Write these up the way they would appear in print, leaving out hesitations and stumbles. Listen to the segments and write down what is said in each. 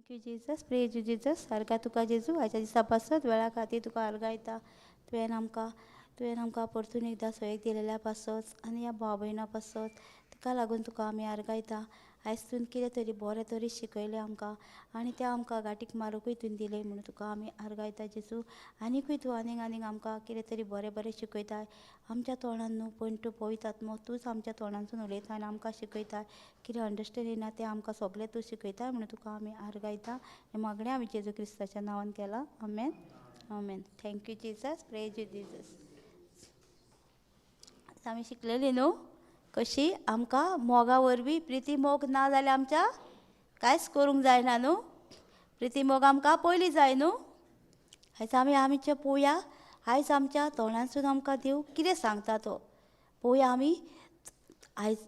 Thank you Jesus, praise you Jesus. सारका तुका जेजू आयच्या दिसा पासत वेळा खातीर तुका आर्गां तुवें आमकां परतून एकदां सोयेक दिलेल्या पासत आनी ह्या भाव भयणा पासत ताका लागून तुका आमी आर्गां. आयज तुवें कितें तरी बरें तरी शिकयलें आमकां आनी तें आमकां गांठीक मारुकूय तुवें दिलें म्हणून तुका आमी आर्गां जेजू. आनीकूय तूं आनीक आनीक आमकां कितें तरी बरें बरें शिकयताय आमच्या तोंडान न्हू, पूण तूं पवित्र आत्मो तूंच आमच्या तोंडानसून उलयता आनी आमकां शिकयता. कितें अंडरस्टँड ना तें आमकां सगळें तूं शिकयता म्हणून तुका आमी आर्गां. हें मागणें आमी जेजू क्रिस्ताच्या नांवान केलां, आमेन, आमेन. Thank you Jesus, praise you Jesus. आमी शिकलेली न्हू कशी आमकां मोगा वरवीं प्रिती मोग ना जाल्यार आमच्या कांयच करूंक जायना न्हू. प्रिती मोग आमकां पयलीं जाय न्हू. आयज आमी आमचें पळोवया, आयज आमच्या तोंडांतसून आमकां देव कितें सांगता तो पळोवया आमी. आयज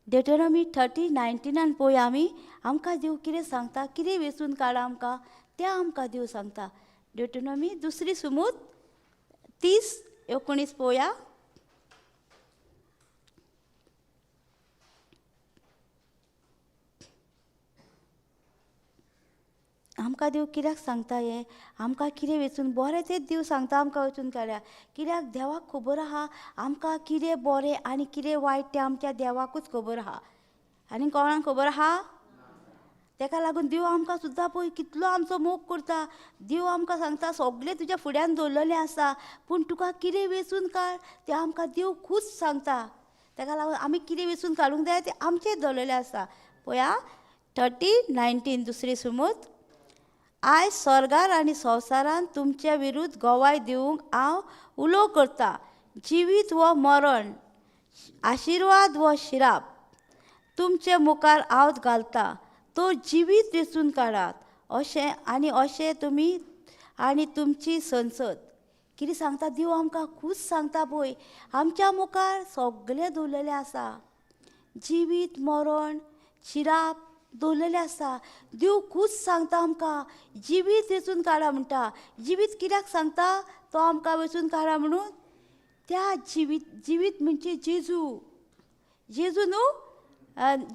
ड्युटोनॉमी 30:19 पळोवया आमी, आमकां देव कितें सांगता, कितें वेंचून काडा आमकां तें आमकां देव सांगता. ड्युटोनॉमी दुसरी सुमूत 30:19 पळोवया. आमकां देव कित्याक सांगता हें, आमकां कितें वेंचून बरें तेंच देव सांगता आमकां वेंचून काडया. कित्याक देवाक खबर आहा आमकां कितें बरें आनी कितें वायट तें आमच्या देवाकूच खबर आहा आनी कोणाक खबर आहा. तेका लागून देव आमकां सुद्दां पळय कितलो आमचो मोग करता. देव आमकां सांगता सगळें तुज्या फुड्यान दवरलेलें आसा, पूण तुका कितें वेंचून काड तें आमकां देव खूच सांगता. तेका लागून आमी कितें वेंचून काडूंक जाय तें आमचेर दवरलेलें आसा. पळया 30:19 दुसरी सुमूत. आयज स्वर्गार आनी संवसारान तुमच्या विरुद्ध गवाय दिवंक हांव उलो करता, जिवीत वो मरण, आशिर्वाद वो शिराप तुमचे मुखार हांव घालता, तो जिवीत वेंचून काडात अशें आनी अशें तुमी आनी तुमची संसद. कितें सांगता देव आमकां खूब सांगता पळय, आमच्या मुखार सगळें दवरलेलें आसा, जिवीत मरण शिराप दवरलेलें आसा. देव खूब सांगता आमकां जिवीत वेंचून काडा म्हणटा. जिवीत कित्याक सांगता तो आमकां वेंचून काडा म्हणून? त्या जिवीत, जिवीत म्हणजे जेजू, जेजू न्हू.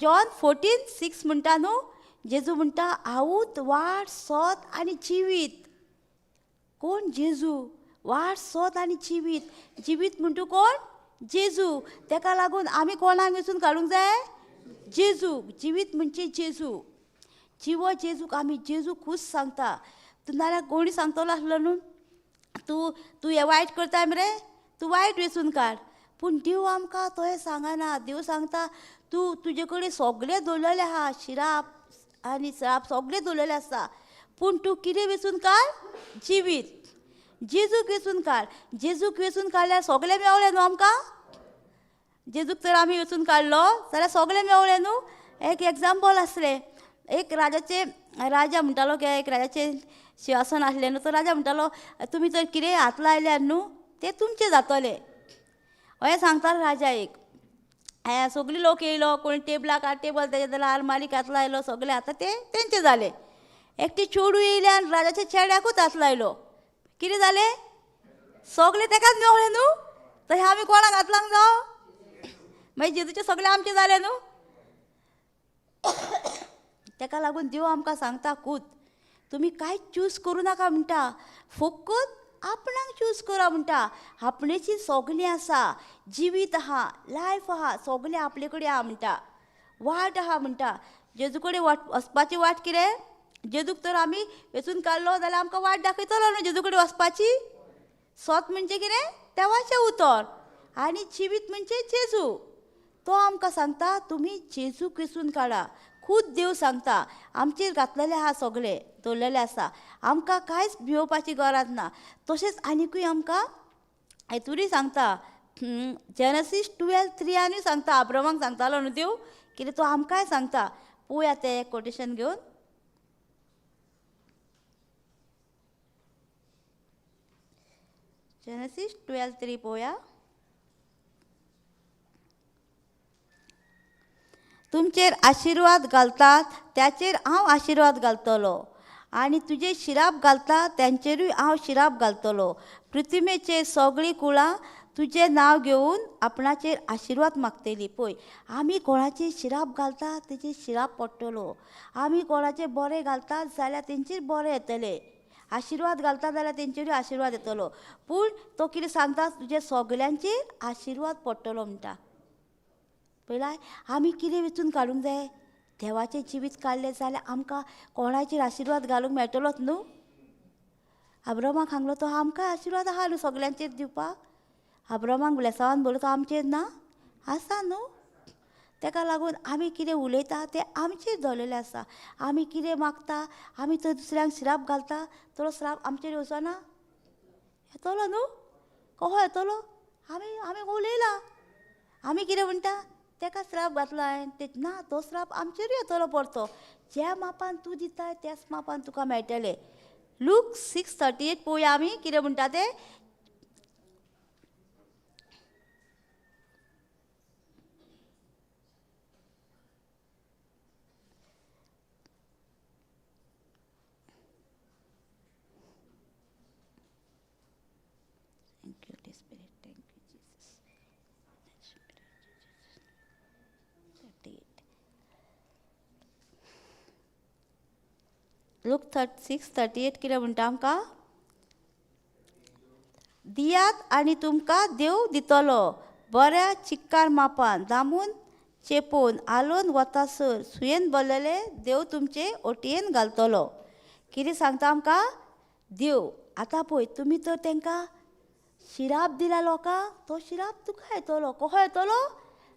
जॉन 14:6 म्हणटा न्हू, जेजू म्हणटा हांवूच वाट सोत आनी जिवीत. कोण जेजू? वाट सोत आनी जिवीत. जिवीत म्हणटा कोण? जेजू. तेका लागून आमी कोणाक वेंचून काडूंक जाय? जेजू. जिवीत म्हणजे जेजू, जिवो जेजूक आमी जेजू खूब सांगता. तूं नाल्यार कोणी सांगतलो आसलो न्हू, तूं तूं हें वायट करता मरे, तूं वायट वेंचून काड. पूण देव आमकां तोहें सांगना. देव सांगता तूं तुजे कडेन सगळें दवरलेलें आहा, शिराप आनी श्राप सगळें दवरलेलें आसा, पूण तूं कितें वेंचून काड? जिवीत. जेजूक वेंचून काड. जेजूक वेंचून काडल्यार सगळें मेवलें न्हू आमकां. जेजूक तर आमी वेंचून काडलो जाल्यार सगळें मेवलें न्हू. एक एग्जाम्पल आसलें, एक राजाचे राजा म्हणटालो की एक राजाचें शिंवासन आसलें न्हू, तो राजा म्हणटालो तुमी जर कितेंय हात लायल्यार न्हू तें तुमचें जातलें, अशें सांगतालो राजा. एक सगळी लोक येयलो, कोण टेबलाक टेबल तेजें जाल्यार आरमारीक हात लायलो, सगळें आतां तें तेंचें जालें. एकटी चेडूं येयलें आनी राजाच्या चेड्याकूच हात लायलो, कितें जालें? सगळें तेकाच मेवलें न्हू. तशें आमी कोणाक हात लावंक जावो? मागीर जेजूचें सगळें आमचें जालें न्हू. तेका लागून देव आमकां सांगता खूद, तुमी कांय चूज करूं नाका म्हणटा, फकत आपणाक चूज करा म्हणटा. आपणेची सगळें आसा, जिवीत आहा, लायफ आहा, सगळें आपले कडेन आहा म्हणटा, वाट आहा म्हणटा. जेजू कडेन वाट वचपाची वाट कितें? जेजूक तर आमी वेंचून काडलो जाल्यार आमकां वाट दाखयतलो न्हू जेजू कडेन वचपाची. सोत म्हणजे कितें? देवाचें उतर. आनी जिवीत म्हणजे जेजू. तो आमकां सांगता तुमी जेजूक वेंचून काडा. खूद देव सांगता आमचेर घातलेले आहा, सगळे दवरलेले आसा, आमकां कांयच भियोवपाची गरज ना. तशेंच आनिकूय आमकां हेतूनय सांगता, जेनसीस 12:3 सांगता, अब्रामाक सांगतालो न्हू देव कितें, तो आमकांय सांगता. पळोवया तें कोटेशन घेवन. जेनसीस 12:3 पळोवया. तुमचेर आशिर्वाद घालतात त्याचेर हांव आशिर्वाद घालतलो, आनी तुजे शिराप घालता त्यांचेरूय हांव शिराप घालतलो. पृथ्वीचेर सगळीं कुळां तुजें नांव घेवन आपणाचेर आशिर्वाद मागतली. पळय, आमी कोणाचेर शिराप घालता तेचेर शिराप पडटलो, आमी कोणाचेर बरें घालता जाल्यार तेंचेर बरें येतलें, आशिर्वाद घालता जाल्यार तेंचेरूय आशिर्वाद येतलो. पूण तो कितें सांगता, तुजे सगल्यांचेर आशिर्वाद पडटलो म्हणटा. पळयला आमी कितें वेंचून काडूंक जाय? देवाचें जिवीत काडलें जाल्यार आमकां कोणाचेर आशिर्वाद घालूंक मेळटलोच न्हू. अब्रामाक सांगलो तो आमकां आशिर्वाद आहा न्हू सगल्यांचेर दिवपाक. अब्रामाक ब्लेसांवान बरो तो आमचेर ना आसा न्हू. तेका लागून आमी कितें उलयता तें आमचेर दवरलेलें आसा. आमी कितें मागता, आमी तर दुसऱ्यांक श्राप घालता, तो श्राप आमचेर येवचो ना, येतलो न्हू. कसो येतलो? आमी आमी उलयला, आमी कितें म्हणटा, तेका श्राप घातलो हांवें, ते ना, तो श्राप आमचेरूय येतलो परतो. ज्या मापान तूं दिताय त्याच मापान तुका मेळटलें. लूक 6:38 पळोवया आमी कितें म्हणटा तें. Thank you, Holy Spirit. Thank you, Jesus. 38. Luke 6:38 कितें म्हणटा आमकां? दियात आनी तुमकां देव दितलो, बऱ्या चिक्कार मापान दामून चेपोवन आलोवन वतासर सुयेन भरलेले देव तुमचे ओटयेन घालतलो. कितें सांगता आमकां देव? आतां पळय, तुमी तर तांकां शिराप दिला लोकांक, तो शिराप तुका येतलो. कसो येतलो?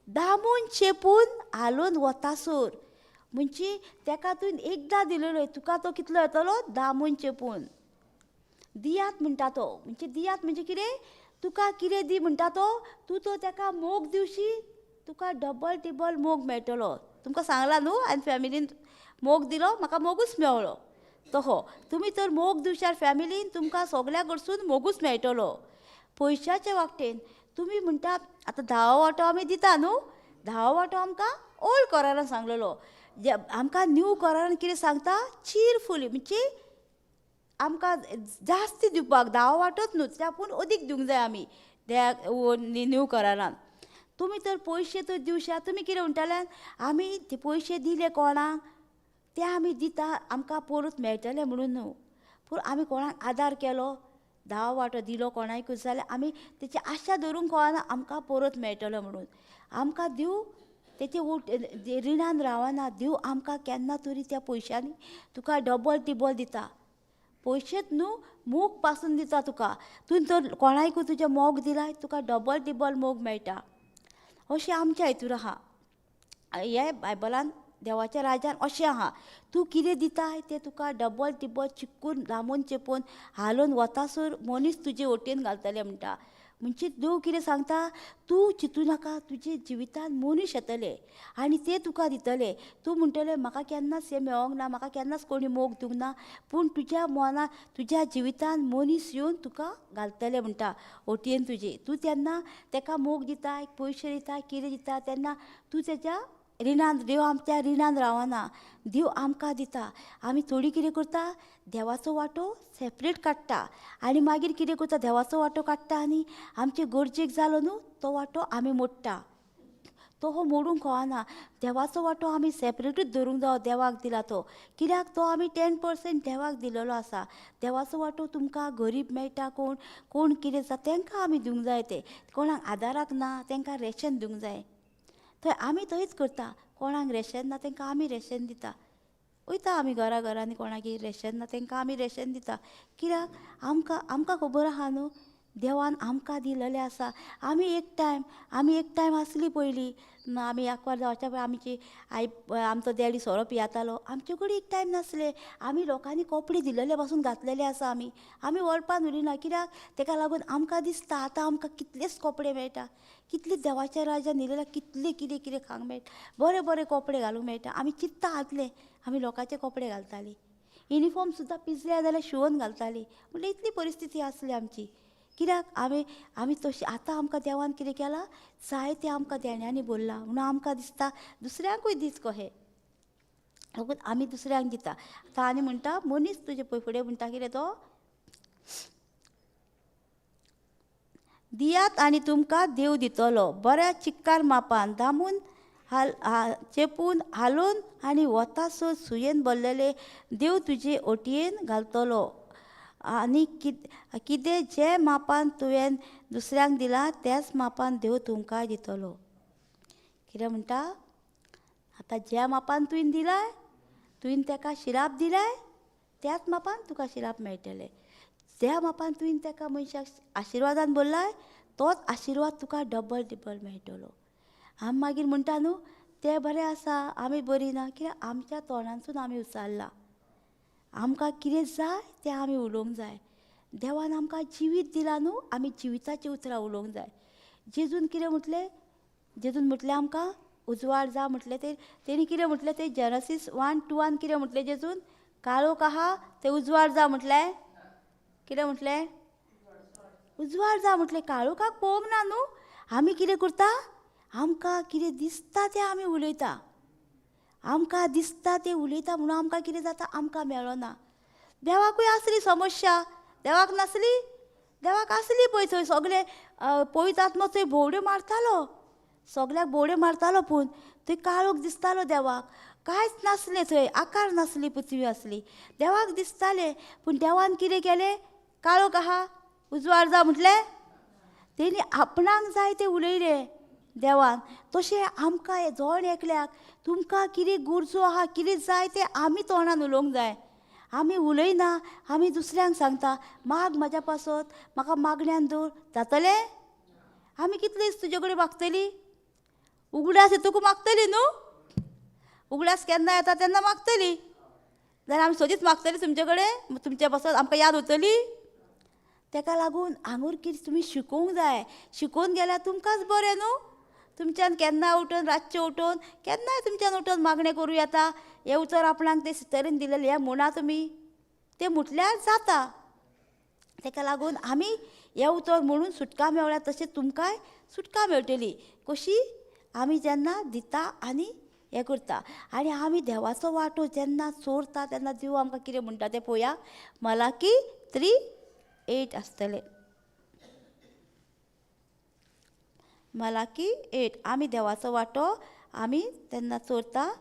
दामून चेपून हालोवन वतासर. म्हणजे तेका तुवें एकदां दिलेलो, तुका तो कितलो येतलो? दामून चेपून. दियात म्हणटा तो, म्हणजे दियात म्हणजे कितें? तुका कितें दी म्हणटा तो, तूं तो तेका मोग दिवशी, तुका डबल टिबल मोग मेळटलो. तुमकां सांगलां न्हू, हांवें फॅमिलीन मोग दिलो, म्हाका मोगूच मेवलो. तहो तुमी तर मोग दिवशार फॅमिलीन तुमकां सगल्या कडसून मोगूच मेळटलो. पयशाचे वागटेन तुमी म्हणटा, आतां 10 वांटो आमी दिता न्हू, 10 वांटो आमकां ओल्ड करारान सांगलेलो. जे आमकां न्यू करारान कितें सांगता? चिरफुली, म्हणजे आमकां जास्ती दिवपाक, 10 वांटोच न्हू, त्या पूण अदीक दिवंक जाय आमी त्या न्यू करारान. तुमी तर पयशे तर दिवशा, तुमी कितें म्हणटाले, आमी ते पयशे दिले कोणाक, ते आमी दिता आमकां परत मेळटले म्हणून न्हू, पूण आमी कोणाक आदार केलो, 10 वांटो दिलो कोणाकूय जाल्यार आमी तेची आशा धरूंक कळना आमकां परत मेळटलो म्हणून. आमकां देव तेचे रिणान रावना, देव आमकां केन्ना तरी त्या पयशांनी तुका डबल टिबल दिता. पयशेच न्हू, मोग पासून दिता तुका. तूं तर कोणाकूय तुजें मोग दिलाय, तुका डबल टिबल मोग मेळटा. अशें आमच्या हितूर आहा, हे बायबलान देवाच्या राज्यान अशें आहा. तूं कितें दिताय तें तुका डबल टिबल चिकून दामून चेपून हालोवन वतासर मनीस तुजे वटेन घालतले म्हणटा. म्हणजे देव कितें सांगता, तूं चिंतू नाका, तुजे जिवितान मनीस येतले आनी ते तुका दितले. तूं म्हणटले म्हाका केन्नाच हें मेळोंक ना, म्हाका केन्नाच कोणी मोग दिवंक ना, पूण तुज्या मनान तुज्या जिवितान मनीस येवन तुका घालतले म्हणटा ओटयेन तुजे. तूं तेन्ना तेका मोग दिताय, पयशे दिताय, कितें दिता, तेन्ना तूं तेज्या रिणान, देव आमच्या रिणान रावना, देव आमकां दिता. आमी थोडी कितें करता, देवाचो वांटो सेपरेट काडटा आनी मागीर कितें करता, देवाचो वांटो काडटा आनी आमचे गरजेक जालो न्हू तो वांटो आमी मोडटा. तो हो मोडूंक कळना. देवाचो वांटो आमी सेपरेटूच धरूंक जावो देवाक दिला तो, कित्याक तो आमी 10% देवाक दिलेलो आसा. देवाचो वांटो तुमकां गरीब मेळटा, कोण कोण कितें जाता तांकां आमी दिवंक जाय, ते कोणाक आदाराक ना तांकां रेशन दिवंक जाय. थंय आमी थंयच करता, कोणाक रेशन ना तांकां आमी रेशन दिता. वयता आमी घरा घरांनी कोणागेर रेशन ना तांकां आमी रेशन दिता, कित्याक आमकां आमकां खबर आहा न्हू देवान आमकां दिलेलें आसा. आमी एक टायम आसली पयलीं, आमी आंकवार जावच्या पयलीं आमची आई आमचो डॅडी सोरो पियेतालो, आमचे कडेन एक टायम नासले, आमी लोकांनी कपडे दिलेले पासून घातलेले आसा. आमी आमी वळपान उरिना, कित्याक ताका लागून आमकां दिसता आतां आमकां कितलेच कपडे मेळटा, कितले देवाच्या राज्यान दिलेले कितले कितें कितें खावंक मेळटा, बरे बरे कपडे घालूंक मेळटा. आमी चित्ता आसले आमी लोकांचे कपडे घालताली, युनिफॉर्म सुद्दां पिजल्या जाल्यार शिंवोन घालताली. म्हणल्यार इतली परिस्थिती आसली आमची, कित्याक आमी आमी तशी. आतां आमकां देवान कितें केलां, जायतें आमकां देण्यांनी भरलां, म्हणून आमकां दिसता दुसऱ्यांकूय दीस कहे, आमी दुसऱ्यांक दिता. आतां आनी म्हणटा मनीस तुजे पळय फुडें म्हणटा कितें तो, दियात आनी तुमकां देव दितलो, बऱ्या चिक्कार मापान दामून हाल चेपून हालून आनी वतासो सुयेन भरलेले देव तुजे ओटयेन घालतलो. आनी कितें जे मापान तुवें दुसऱ्यांक दिलां त्याच मापान देव तुमकां दितलो. कितें म्हणटा आतां, ज्या मापान तुवें दिलाय, तुवें ताका शिराप दिलाय, त्याच मापान तुका शिराप मेळटलें. ज्या मापान तुवें ताका मनशाक आशिर्वादान भरलाय तोच आशिर्वाद तुका डबल टिबल मेळटलो. आमी मागीर म्हणटा न्हू तें बरें आसा आमी बरी ना, कित्याक आमच्या तोंडांतसून आमी उचारलां. आमकां कितें जाय तें आमी उलोवंक जाय. देवान आमकां जिवीत दिलां न्हू, आमी जिविताचीं उतरां उलोवंक जाय. जेजून कितें म्हटलें, जेजून म्हटलें आमकां उजवाड जा म्हटलें, ते तेणी कितें म्हटलें, ते जेनसीस 1:2 कितें म्हटलें जेजून, काळोख आहा ते उजवाड जा म्हटलें, कितें म्हटलें, उजवाड जा म्हटलें. काळोखाक पळोवंक ना न्हू. आमी कितें करता, आमकां कितें दिसता तें आमी उलयता, आमकां दिसता तें उलयता, म्हणून आमकां कितें जाता, आमकां मेळना. देवाकूय आसली समस्या, देवाक नासली, देवाक आसली पळय थंय सगळे पवित्र आत्मो थंय भोंवड्यो मारतालो, सगळ्याक भोंवड्यो मारतालो, पूण थंय काळोख दिसतालो देवाक, कांयच नासलें थंय, आकार नासली, पृथ्वी आसली, देवाक दिसतालें. पूण देवान कितें केलें, काळोख आहा उजवाड जा म्हटलें, तेणी आपणाक जाय तें उलयलें देवान. तशें आमकां जण एकल्याक तुमकां कितें गरजो आहा, कितें जाय तें आमी तोंडान उलोवंक जाय. आमी उलयना, आमी दुसऱ्यांक सांगता माग म्हाज्या पासत, म्हाका मागण्यान दवर, जातलें? आमी कितले दीस तुजे कडेन मागतली, उगडास तुका मागतली न्हू, उगडास केन्ना येता तेन्ना मागतली, जाल्यार आमी सदींच मागतली तुमचे कडेन, तुमच्या पासत आमकां याद उरतली. ताका लागून हांगूर कितें तुमी शिकोवंक जाय, शिकोवन गेल्यार तुमकांच बरें न्हू. तुमच्यान केन्ना उठून रातचें उठून केन्नाय तुमच्यान उठून मागणें करूं येता. हें उतर आपणाक ते सिस्टरीन दिलेलें हें म्हणा तुमी, तें म्हटल्यार जाता. ताका लागून आमी हें उतर म्हणून सुटका मेळ्ळ्या, तशें तुमकांय सुटका मेळटली. कशी, आमी जेन्ना दिता आनी हें करता, आनी आमी देवाचो वांटो जेन्ना चोरता तेन्ना देव आमकां कितें म्हणटा तें पळोवया. मलाकी 3:8 आसतलें, मलाकी 8. आमी देवाचो वांटो आमी तेन्ना चोरता.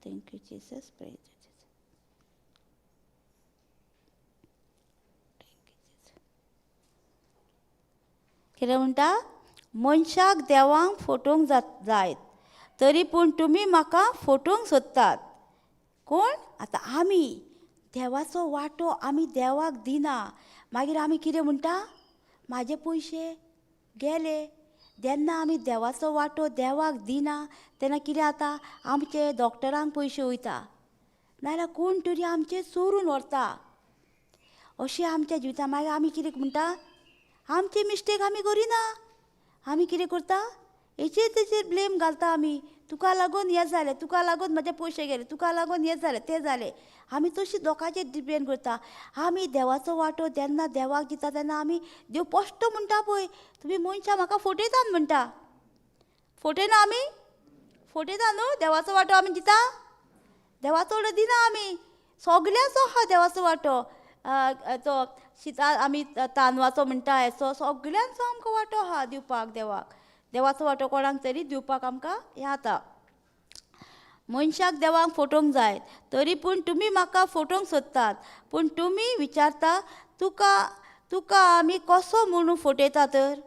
Thank you Jesus, praise Jesus, thank you Jesus. कितें म्हणटा, मनशाक देवांक फटोवंक जायत तरी पूण तुमी म्हाका फटोवंक सोदतात. कोण? आतां आमी देवाचो वांटो आमी देवाक दिना, मागीर आमी कितें म्हणटा, म्हाजे पयशे गेले. जेन्ना आमी देवाचो वांटो देवाक दिना तेन्ना कितें जाता, आमचे डॉक्टरांक पयशे वयता, नाजाल्यार कोण तरी आमचे चोरून व्हरता. अशें आमच्या जिवितांत मागीर आमी कितें म्हणटा, आमची मिस्टेक आमी करिना, आमी कितें करता, हेचेर तेचेर ब्लेम घालता आमी, तुका लागून हें जालें, तुका लागून म्हजे पयशे गेले, तुका लागून हें जालें तें जालें. आमी तशी लोकांचेर डिपेंड करता. आमी देवाचो वांटो जेन्ना देवाक दिता तेन्ना आमी देव पोश्टो म्हणटा पळय, तुमी मनशां म्हाका फटयतात म्हणटा. फटयना आमी, फटयता न्हू. देवाचो वांटो आमी दिता, देवाचो वांटो दिना आमी, सगळ्याचो आहा देवाचो वांटो. तो शिता आमी तांदवाचो म्हणटा हेचो सगल्यांचो आमकां वांटो आहा दिवपाक देवाक. देवाचो वांटो कोणाक तरी दिवपाक आमकां हें जाता. मनशाक देवाक फटोवंक जाय तरी पूण तुमी म्हाका फटोवंक सोदतात. पूण तुमी विचारता तुका तुका आमी कसो म्हणून फटयता तर?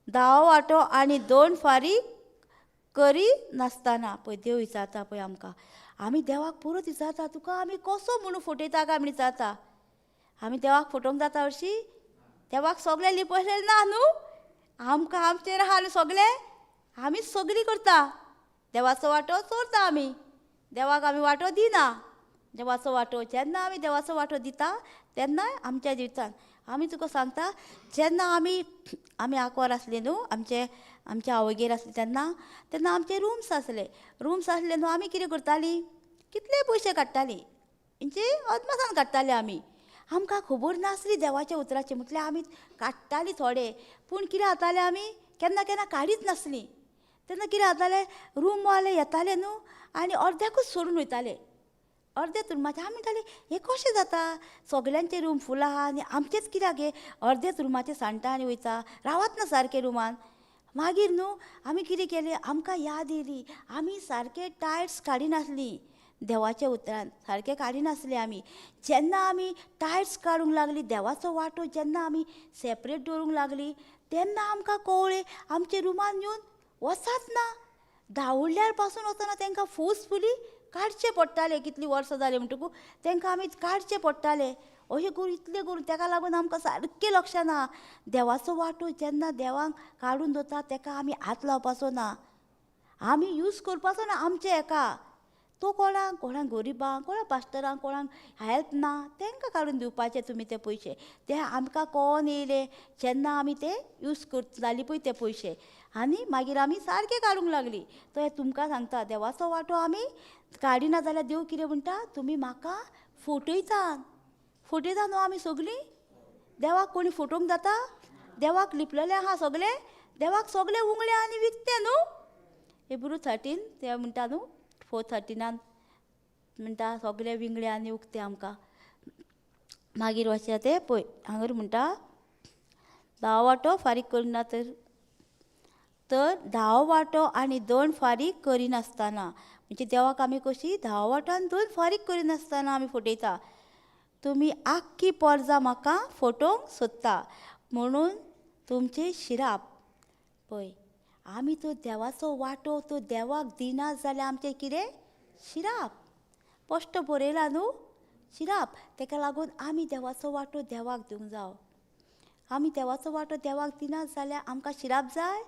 10 वांटो आनी 2 फारीक करी नासतना. पळय देव विचारता पळय आमकां, आमी देवाक परत विचारता तुका आमी कसो म्हणून फटयता काय म्हण विचारता. आमी देवाक फटोवंक जाता हरशीं? देवाक सगळें लिपयलें ना न्हू, आमकां आमचेर आहा न्हू सगळें, आमी सगळीं करता. देवाचो वांटो चोरता आमी, देवाक आमी वांटो दिना. देवाचो वांटो जेन्ना आमी देवाचो वांटो दिता तेन्ना आमच्या जिवितान आमी तुका सांगता, जेन्ना आमी आमी आंकवार आसले न्हू, आमचे आमच्या आवयगेर आसले तेन्ना तेन्ना आमचे रुम्स आसले. रुम्स आसले न्हू, आमी कितें करतालीं, कितले पयशे काडटालीं म्हणजे अदमासान काडटालीं आमी. आमकां खबर नासली देवाच्या उतराची, म्हटल्यार आमी काडटालीं थोडे, पूण कितें जातालें आमी केन्ना केन्ना काडीच नासलीं. तेन्ना कितें जातालें, रूमवाले येताले न्हू आनी अर्द्याकूच सोडून वयताले, अर्देच रुमाचें. आमी म्हणटालीं हें कशें जाता, सगल्यांचे रूम फूल आहा आनी आमचेच कित्याक हे अर्देच रुमाचें सांडटा आनी वयता, रावत ना सारकें रुमान. मागीर न्हू आमी कितें केलें, आमकां याद येयली आमी सारके टायट्स काडिनासलीं देवाच्या उतरान, सारकें काडिनासलीं आमी. जेन्ना आमी टायट्स काडूंक लागली, देवाचो वांटो जेन्ना आमी सेपरेट दवरूंक लागली, तेन्ना आमकां कळ्ळें आमच्या रुमान येवन वचात ना, धांवल्यार पासून वचना, तांकां फोर्सफुली काडचें पडटालें. कितलीं वर्सां जालीं म्हणटकूच तांकां आमी काडचें पडटालें. अशें करून इतलें करून ताका लागून आमकां सारकें लक्षां ना, देवाचो वांटो जेन्ना देवाक काडून दवरता ताका आमी हात लावपाचो ना, आमी यूज करपाचो ना आमच्या हेका. तो कोणाक, कोणाक गरिबांक, कोणाक पास्टरांक, कोणाक हेल्प ना तांकां काडून दिवपाचे तुमी ते पयशे. ते आमकां कळोन येयले जेन्ना आमी ते यूज जाली पळय ते पयशे, आनी मागीर आमी सारके काडूंक लागली. तो हे तुमकां सांगता, देवाचो वांटो आमी काडिना जाल्यार देव कितें म्हणटा, तुमी म्हाका फटयतात. फटयता न्हू आमी सगळीं? देवाक कोणी फटोवंक जाता? देवाक लिपलेलें आहा सगळें, देवाक सगळें उंगळे आनी विकतें न्हू. हिब्रू 13 ते म्हणटा न्हू, 4:13 म्हणटा सगळे विंगळे आनी उकते आमकां. मागीर वचया ते पळय हांगर म्हणटा 10 वांटो फारीक करिना तर 10 वांटो आनी 2 फारीक करिनासतना, म्हणजे देवाक आमी कशी 10 वांटो आनी 2 फारीक करिनासतना आमी फटयता. तुमी आख्खी परजा म्हाका फटोवंक सोदता म्हणून तुमचें शिराप. पळय आमी तो देवाचो वांटो तो देवाक दिना जाल्यार आमचें कितें शिराप, स्पश्ट बरयलां न्हू, शिराप. ताका लागून आमी देवाचो वांटो देवाक दिवंक जावो. आमी देवाचो वांटो देवाक दिना जाल्यार आमकां शिराप जाय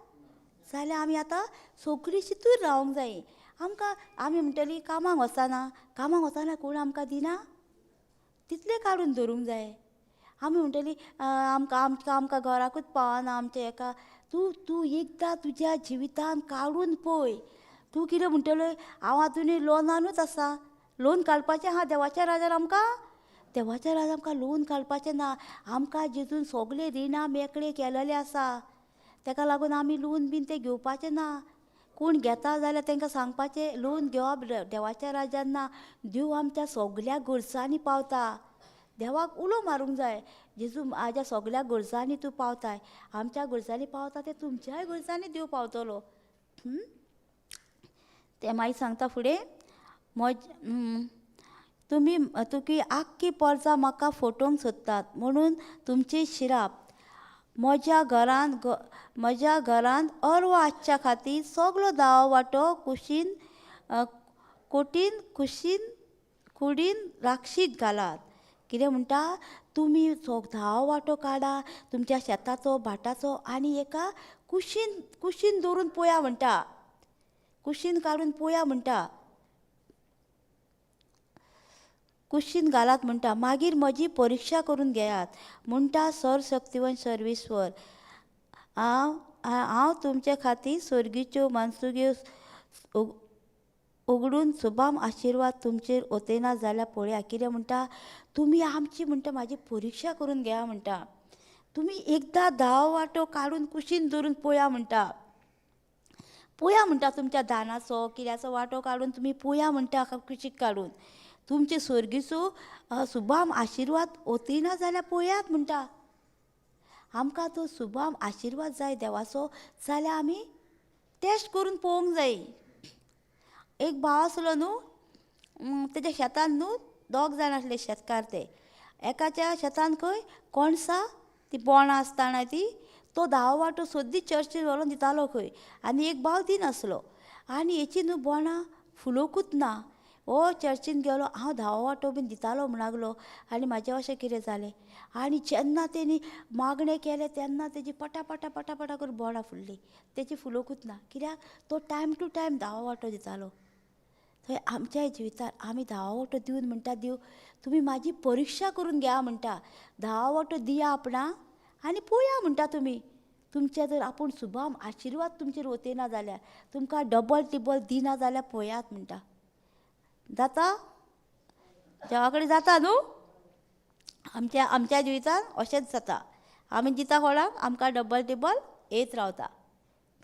जाल्यार आमी आतां सगळीं शितूर रावंक जाय. आमकां आमी म्हणटली कामाक वचना, कामाक वचना कोण आमकां दिना, तितलें काडून दवरूंक जाय. आमी म्हणटली आमकां आमकां आमकां घराकूच पावना आमच्या हेका. तूं तूं एकदां तुज्या जिवितान काडून पळय, तूं कितें म्हणटलो, हांव आजुनूय लोनानूच आसा, लोन काडपाचें आहा देवाच्या राजार आमकां, देवाच्या राजार आमकां लोन काडपाचें ना. आमकां जेजून सगळें रिणां मेकळें केलेलें आसा, ताका लागून आमी लोन बीन तें घेवपाचें ना. कोण घेता जाल्यार तांकां सांगपाचें लोन घेवप देवाच्या राजान ना, देव आमच्या सगल्या गरजांनी पावता. देवाक उलो मारूंक जाय, जेजू म्हाज्या सगल्या गरजांनी तूं पावताय, आमच्या गरजांनी पावता ते तुमच्याय गरजांनी देव पावतलो. तें मागीर सांगता फुडें, तुमी तुकी आख्खी परजा म्हाका फटोवंक सोदतात म्हणून तुमचें शिराप. म्हज्या घरांत अर्व आसच्या खातीर सगलो 10 वांटो कुशीन कोटीन कुशीन कुडीन राक्षीक घालात. कितें म्हणटा, तुमी 10 वांटो काडा तुमच्या शेताचो भाटाचो आनी एका कुशीन कुशीन दवरून पळया म्हणटा, कुशीन काडून पळया म्हणटा, कुशीन घालात म्हणटा, मागीर म्हजी परिक्षा करून घेयात म्हणटा सर्वशक्तिवन सर्वेश्वर. हांव हांव तुमचे खातीर स्वर्गीच्यो मानसुग्यो उगडून सुबाम आशिर्वाद तुमचेर ओतयना जाल्यार पळया. कितें म्हणटा, तुमी आमची म्हणटा म्हाजी परिक्षा करून घेया म्हणटा, तुमी एकदां 10 वांटो काडून कुशीन दवरून पळया म्हणटा, पळया म्हणटा तुमच्या दानाचो कित्याचो वांटो काडून तुमी पळया म्हणटा कुशीक काडून. तुमचे स्वर्गीचो सुबाम आशिर्वाद ओतिना जाल्यार पळयात म्हणटा. आमकां तो सुबाम आशिर्वाद जाय देवाचो जाल्यार आमी टेस्ट करून पळोवंक जाय. एक भाव आसलो न्हू, तेज्या शेतान न्हू दोग जाण आसले शेतकार. ते एकाच्या शेतान खंय कोणसां ती बोणां आसता न्हय ती, तो 10 वांटो सद्दी चर्चीन व्हरोन दितालो खंय, आनी एक भाव दिनासलो. आनी हेची न्हू बोणां फुलोकूच ना. हो चर्चीन गेलो, हांव 10 वांटो बीन दितालो म्हण लागलो आनी म्हाजें अशें कितें जालें. आनी जेन्ना तेणी मागणें केलें तेन्ना तेजी पटापटा पटापटा करून बोणां फुल्लीं, तेजी फुलोकूच ना. कित्याक तो टायम टू टायम 10 वांटो दितालो. थंय आमच्या जिवितांत आमी 10 वांटो दिवन म्हणटा, देव तुमी म्हाजी परिक्षा करून घ्या म्हणटा. 10 वांटो दिया आपणाक आनी पळया म्हणटा तुमी, तुमचे जर आपूण सुबाम आशिर्वाद तुमचेर वतना जाल्यार, तुमकां डबल टिबल दिना जाल्यार पळयात म्हणटा. जाता देवा कडेन जाता न्हू? आमच्या आमच्या जिवितांत अशेंच जाता. आमी दिता कोणाक, आमकां डबल टिबल येत रावता.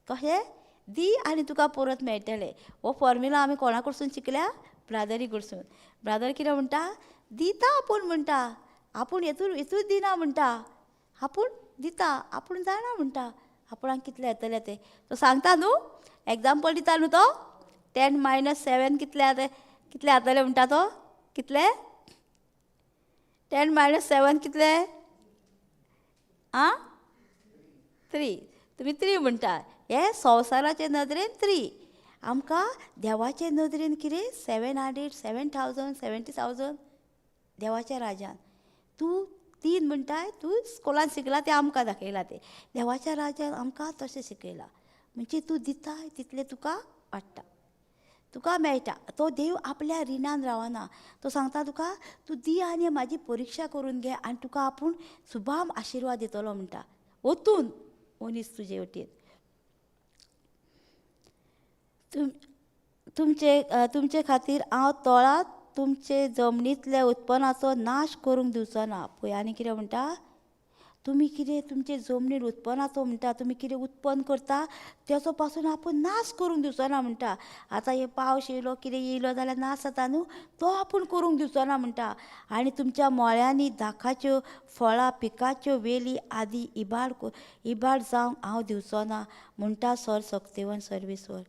कशें दी आनी तुका परत मेळटलें. हो फॉर्म्युला आमी कोणा कडसून शिकल्या? ब्रादरी कडसून. ब्रादर कितें म्हणटा? दिता आपूण म्हणटा, आपूण हेतून हेतूच दिना म्हणटा, आपूण दिता, आपूण जाणा म्हणटा आपणाक कितलें येतलें तें. तो सांगता न्हू, एग्जाम्पल दिता न्हू तो, 10 - 7 कितले जाता, कितले जातले म्हणटा तो, कितले? 10 - 7 कितले? आं, 3. तुमी 3 म्हणटा. हे संवसाराचे नदरेन 3, आमकां देवाचे नदरेन कितें 700, 7000, 70,000 देवाच्या राजान. तूं 3 म्हणटाय, तूं स्कुलान शिकला तें आमकां दाखयलां तें. देवाच्या राजान आमकां तशें शिकयलां. म्हणजे तूं दिताय तितलें तुका वाडटा, तुका मेळटा. तो देव आपल्या रिणान रावना. तो सांगता तुका, तूं दी आनी म्हाजी परिक्षा करून घे आनी तुका आपूण सुबाम आशिर्वाद दितलो म्हणटा. वतून मनीस तुजे वटेन. तुमचे तुमचे खातीर हांव तोळात तुमचे जमनींतल्या उत्पन्नाचो नाश करूंक दिवचो ना. पळय आनी कितें म्हणटा, तुमी कितें तुमचे जमनीर उत्पन्नाचो म्हणटा, तुमी कितें उत्पन्न करता तेचो पासून आपूण नाश करूंक दिवचो ना म्हणटा. आतां हे पावस येयलो कितें येयलो जाल्यार नाश जाता न्हू, तो आपूण करूंक दिवचो ना म्हणटा. आनी तुमच्या मळ्यांनी दाखाच्यो फळां पिकाच्यो वेली आदी इबाड इबाड जावंक हांव दिवचो ना म्हणटा सर सक्तेवन सर्वेस्वर.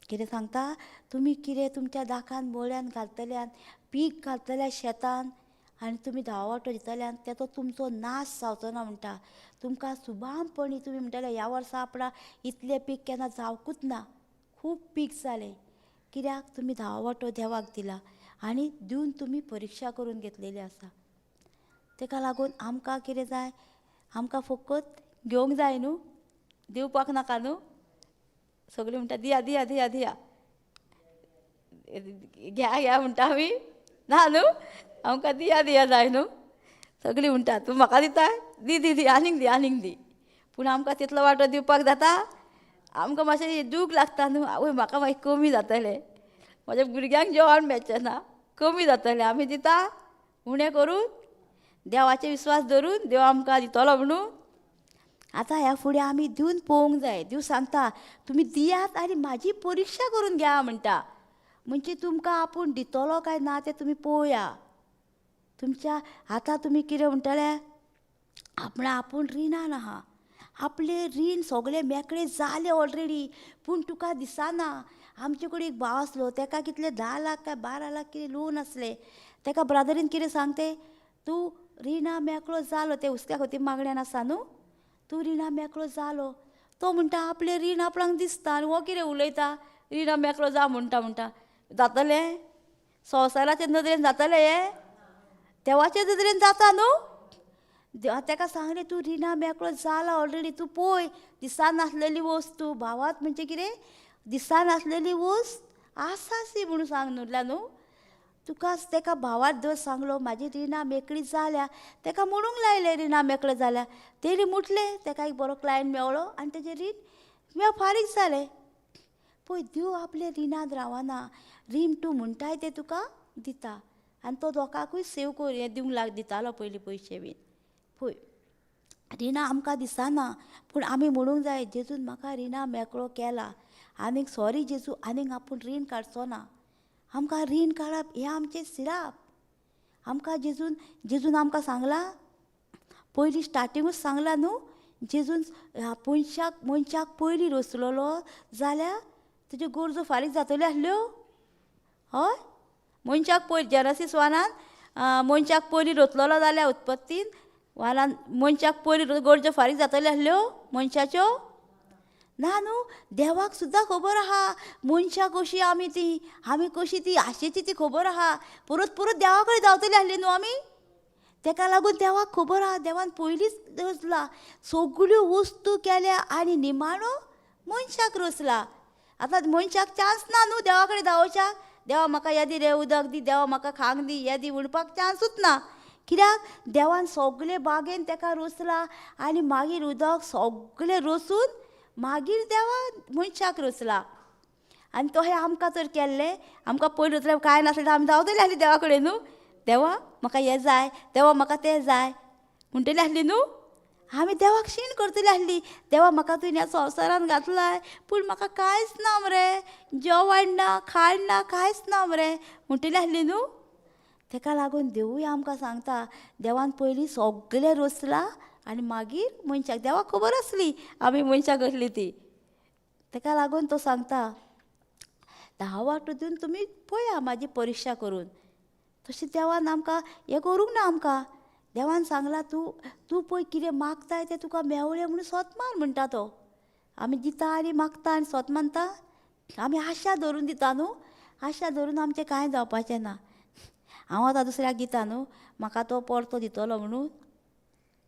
कितें सांगता, तुमी कितें तुमच्या दाखान मळ्यान घालतल्यान पीक घालतल्या शेतान आनी तुमी 10 वांटो दितल्यान तेचो तुमचो नाश जावचो ना म्हणटा. तुमकां सुबामपणी तुमी म्हणटले ह्या वर्सा आपणाक इतलें पीक केन्ना जावकूच ना, खूब पीक जालें. कित्याक तुमी 10 वांटो देवाक दिला आनी दिवन तुमी परिक्षा करून घेतलेली आसा. तेका लागून आमकां कितें जाय, आमकां फकत घेवंक जाय न्हू, दिवपाक नाका न्हू. सगळीं म्हणटा दिया दिया दिया दिया, घ्या घ्या म्हणटा आमी, ना न्हू, आमकां दिया दिया जाय न्हू. सगळीं म्हणटा तूं म्हाका दिता, दी दी दी, आनीक दी आनीक दी. पूण आमकां तितलो वांटो दिवपाक जाता? आमकां मातशें दूख लागता न्हू, आवय म्हाका मागीर कमी जातलें, म्हज्या भुरग्यांक जेवण मेळचें ना, कमी जातलें. आमी दिता उणें करून, देवाचे विस्वास धरून, देव आमकां दितलो म्हणून. आतां ह्या फुडें आमी दिवन पळोवंक जाय. देव सांगता तुमी दियात आनी म्हाजी परिक्षा करून घ्या म्हणटा. म्हणजे तुमकां आपूण दितलो काय ना तें तुमी पळोवया. तुमच्या आतां तुमी कितें म्हणटले, आपणा आपूण रिणान आहा, आपलें रीण सगळें मेकळें जालें ऑलरेडी, पूण तुका दिसना. आमचे कडेन एक भाव आसलो, तेका कितले 10 लाख काय 12 लाख कितें लोन आसलें. तेका ब्रादरीन कितें सांगते, तूं रिणा मेकळो जालो, तें हुस्क्या खातीर मागण्यान आसा न्हू, तूं रिणा मेकळो जालो. तो म्हणटा आपलें रीण आपणाक दिसता आनी हो कितें उलयता, रिणा मेकळो जा म्हणटा. म्हणटा जातलें संवसाराचे नदरेन जातलें, हें देवाचे नदरेन जाता न्हू. तेका सांगलें तूं रिणा मेकळो जाला ऑलरेडी, तूं पळय दिसनासलेली वस्तू भावात म्हणजे कितें, दिसनासलेली वस्त आसासी म्हणून सांग न्हू न्हू तुका. तेका भावात दर सांगलो म्हाजी रिणां मेकळी जाल्या, तेका म्हणूंक लायलें रिणां मेकळें जाल्या. तेणी म्हटलें, तेका एक बरो क्लायंट मेवळो आनी तेजें रीण फारीक जालें. पळय देव आपल्या रिणांत रावना, रीण तूं म्हणटाय तें तुका दिता. आनी तो लोकांकूय सेव कर हें दिवंक लाग दितालो पयलीं पयशे बीन. पळय रिणां आमकां दिसना, पूण आमी म्हणूंक जाय जेजून म्हाका रिणां मेकळो केला, आनीक सॉरी जेजू, आनीक आपूण रीण काडचो ना, आमकां रीण काडप हें आमचें सिराप. आमकां जेजून जेजून आमकां सांगलां, पयलीं स्टार्टिंगूच सांगलां न्हू जेजून, मनशाक मनशाक पयलीं रचलोलो जाल्यार तुज्यो गरजो फारीक जातल्यो आसल्यो? हय, मनशाक पयलीं जेनसीस 1 मनशाक पयलीं रचलोलो जाल्यार उत्पत्तीन 1 मनशाक पयलीं गरजो फारीक जातल्यो आसल्यो मनशाच्यो? ना न्हू. देवाक सुद्दां खबर आहा मनशां कशीं आमी, ती आमी कशी ती आशेची ती खबर आहा. परत परत देवा कडेन धांवतली आसली न्हू आमी. तेका लागून देवाक खबर आहा, देवान पयलींच रचला, सगल्यो वस्तू केल्या आनी निमाणो मनशाक रचला. आतां मनशाक चान्स ना न्हू देवा कडेन धांवच्याक. देवा म्हाका हें दी रे, उदक दी, देवा म्हाका खांक दी, हें दी म्हणपाक चान्सूच ना. कित्याक देवान सगले बागेन तेका रचला आनी मागीर उदक सगलें रचून मागीर देवान मनशाक रचला. आनी तो हें आमकां तर केल्लें, आमकां पयलीं रचल्यार कांय नासलें आमी धांवतली आसली देवा कडेन न्हू, देवा म्हाका हें जाय, देवा म्हाका तें जाय म्हणटली आसली न्हू. आमी देवाक शीण करतली आसली, देवा म्हाका तुवें ह्या संवसारान घातलाय पूण म्हाका कांयच ना मरे, जेवण ना, खाण ना, कांयच ना मरे म्हणटली आसली न्हू. तेका लागून देवूय आमकां सांगता, देवान पयलीं सगलें रचलां आनी मागीर मनशाक. देवाक खबर आसली आमी मनशाक कसली ती. तेका लागून तो सांगता 10 वांटो दिवन तुमी पळया म्हाजी परिक्षा करून. तशें देवान आमकां हें करूंक ना. आमकां देवान सांगलां तूं तूं पळय कितें मागताय तें तुका मेवलें म्हणून सोत मान म्हणटा तो. आमी दिता आनी मागता आनी सोत मानता. आमी आशा धरून दिता न्हू, आशा धरून आमचें कांय जावपाचें ना. हांव आतां दुसऱ्याक दिता न्हू, म्हाका तो परतो दितलो म्हणून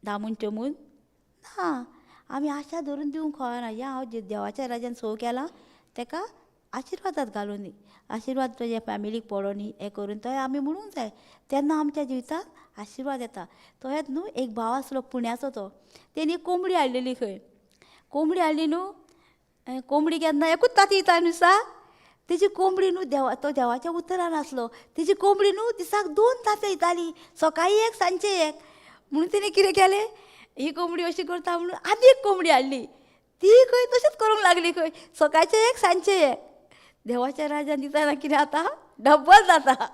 दामून चमून ना. आमी आशा धरून दिवंक कळना. हें हांव देवाच्या राज्यान सोव केलां तेका आशिर्वादात घालूं न्ही, आशिर्वाद तुज्या फॅमिलीक पडो न्ही, हें करून तो आमी म्हणूंक जाय. तेन्ना आमच्या जिवितांत आशिर्वाद येता. तहेंच न्हू एक भाव आसलो पुण्याचो, तो तेणी कोंबडी हाडलेली खंय. कोंबडी हाडली न्हू, कोंबडी केन्ना एकूच ताती दिता न्हू सा. तेजी कोंबडी न्हू देवा, तो देवाच्या उतरान आसलो, तेजी कोंबडी न्हू दिसाक 2 तांत्यां दिताली, सकाळीं एक सांजचें एक. म्हणून तेणी कितें केलें, ही कोंबडी अशी करता म्हणून आनी एक कोंबडी हाडली, ती खंय तशेंच करूंक लागली खंय, सकाळचें एक सांजचें एक. देवाच्या राज्यान दितना कितें जाता, डब्बल जाता.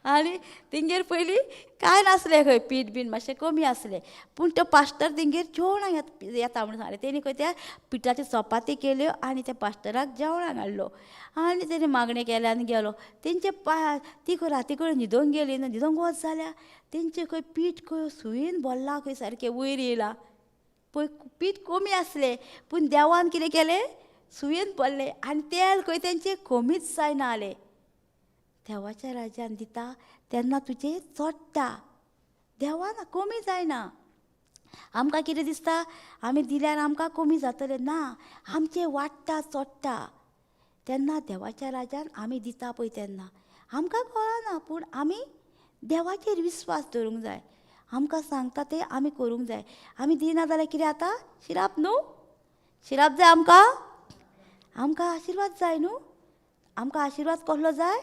आनी तेंगेर पयलीं कांय नासलें खंय, पीठ बीन मातशें कमी आसलें, पूण तो पास्टर तेंगेर जेवणाक येता म्हणून सांगलें. तेणी खंय त्या पिठाच्यो चपाती केल्यो आनी त्या पास्टराक जेवणाक हाडलो आनी तेणी मागणें केलें आनी गेलो. तेंचे ती खंय राती कडेन न्हिदोंक गेली न्हू, न्हिदोंक वच जाल्यार तेंचें खंय पीठ खंय सुयेन भरलां खंय सारकें वयर येयलां. पळय पीठ कमी आसलें पूण देवान कितें केलें, सुयेन भरलें आनी तेल खंय तेंचें कमीच जायना जालें. देवाच्या राज्यान दिता तेन्ना तुजें चडटा, देवान कमी जायना. आमकां कितें दिसता आमी दिल्यार आमकां कमी जातलें, ना, आमचें वाडटा चडटा. तेन्ना देवाच्या राज्यान आमी दिता पळय तेन्ना आमकां कळना, पूण आमी देवाचेर विस्वास दवरूंक जाय. आमकां सांगता तें आमी करूंक जाय. आमी दिना जाल्यार कितें जाता, शिराप न्हू, शिराप जाय आमकां, आमकां आशिर्वाद जाय न्हू. आमकां आशिर्वाद कसलो जाय,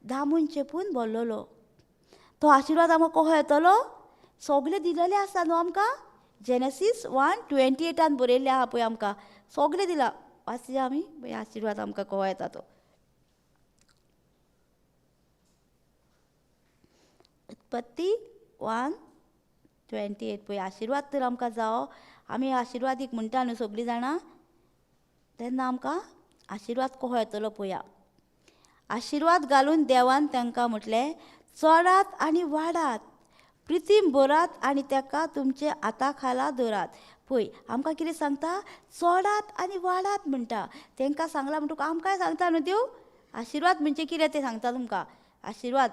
दामून चेपून भरलेलो. तो आशिर्वाद आमकां कसो येतलो, सगळें दिलेलें आसा न्हू आमकां. जेनेसीस 1:28 बरयल्लें आहा पळय, आमकां सगळें दिलां. वाचया आमी पळय आशिर्वाद आमकां कसो येता तो. उत्पत्ती 1:28 पळय आशिर्वाद तर आमकां जावो. आमी आशिर्वादीक म्हणटा न्हू सगळीं जाणां, तेन्ना आमकां आशिर्वाद कसो येतलो पळया. आशिर्वाद घालून देवान तांकां म्हटलें, चडात आनी वाडात, प्रितीम भरात आनी ताका तुमचे हाता खाला दवरात. पळय आमकां कितें सांगता, चडात आनी वाडात म्हणटा. तांकां सांगलां म्हणटकूच आमकांय सांगता न्हू देव. आशिर्वाद म्हणजे कितें तें सांगता तुमकां. आशिर्वाद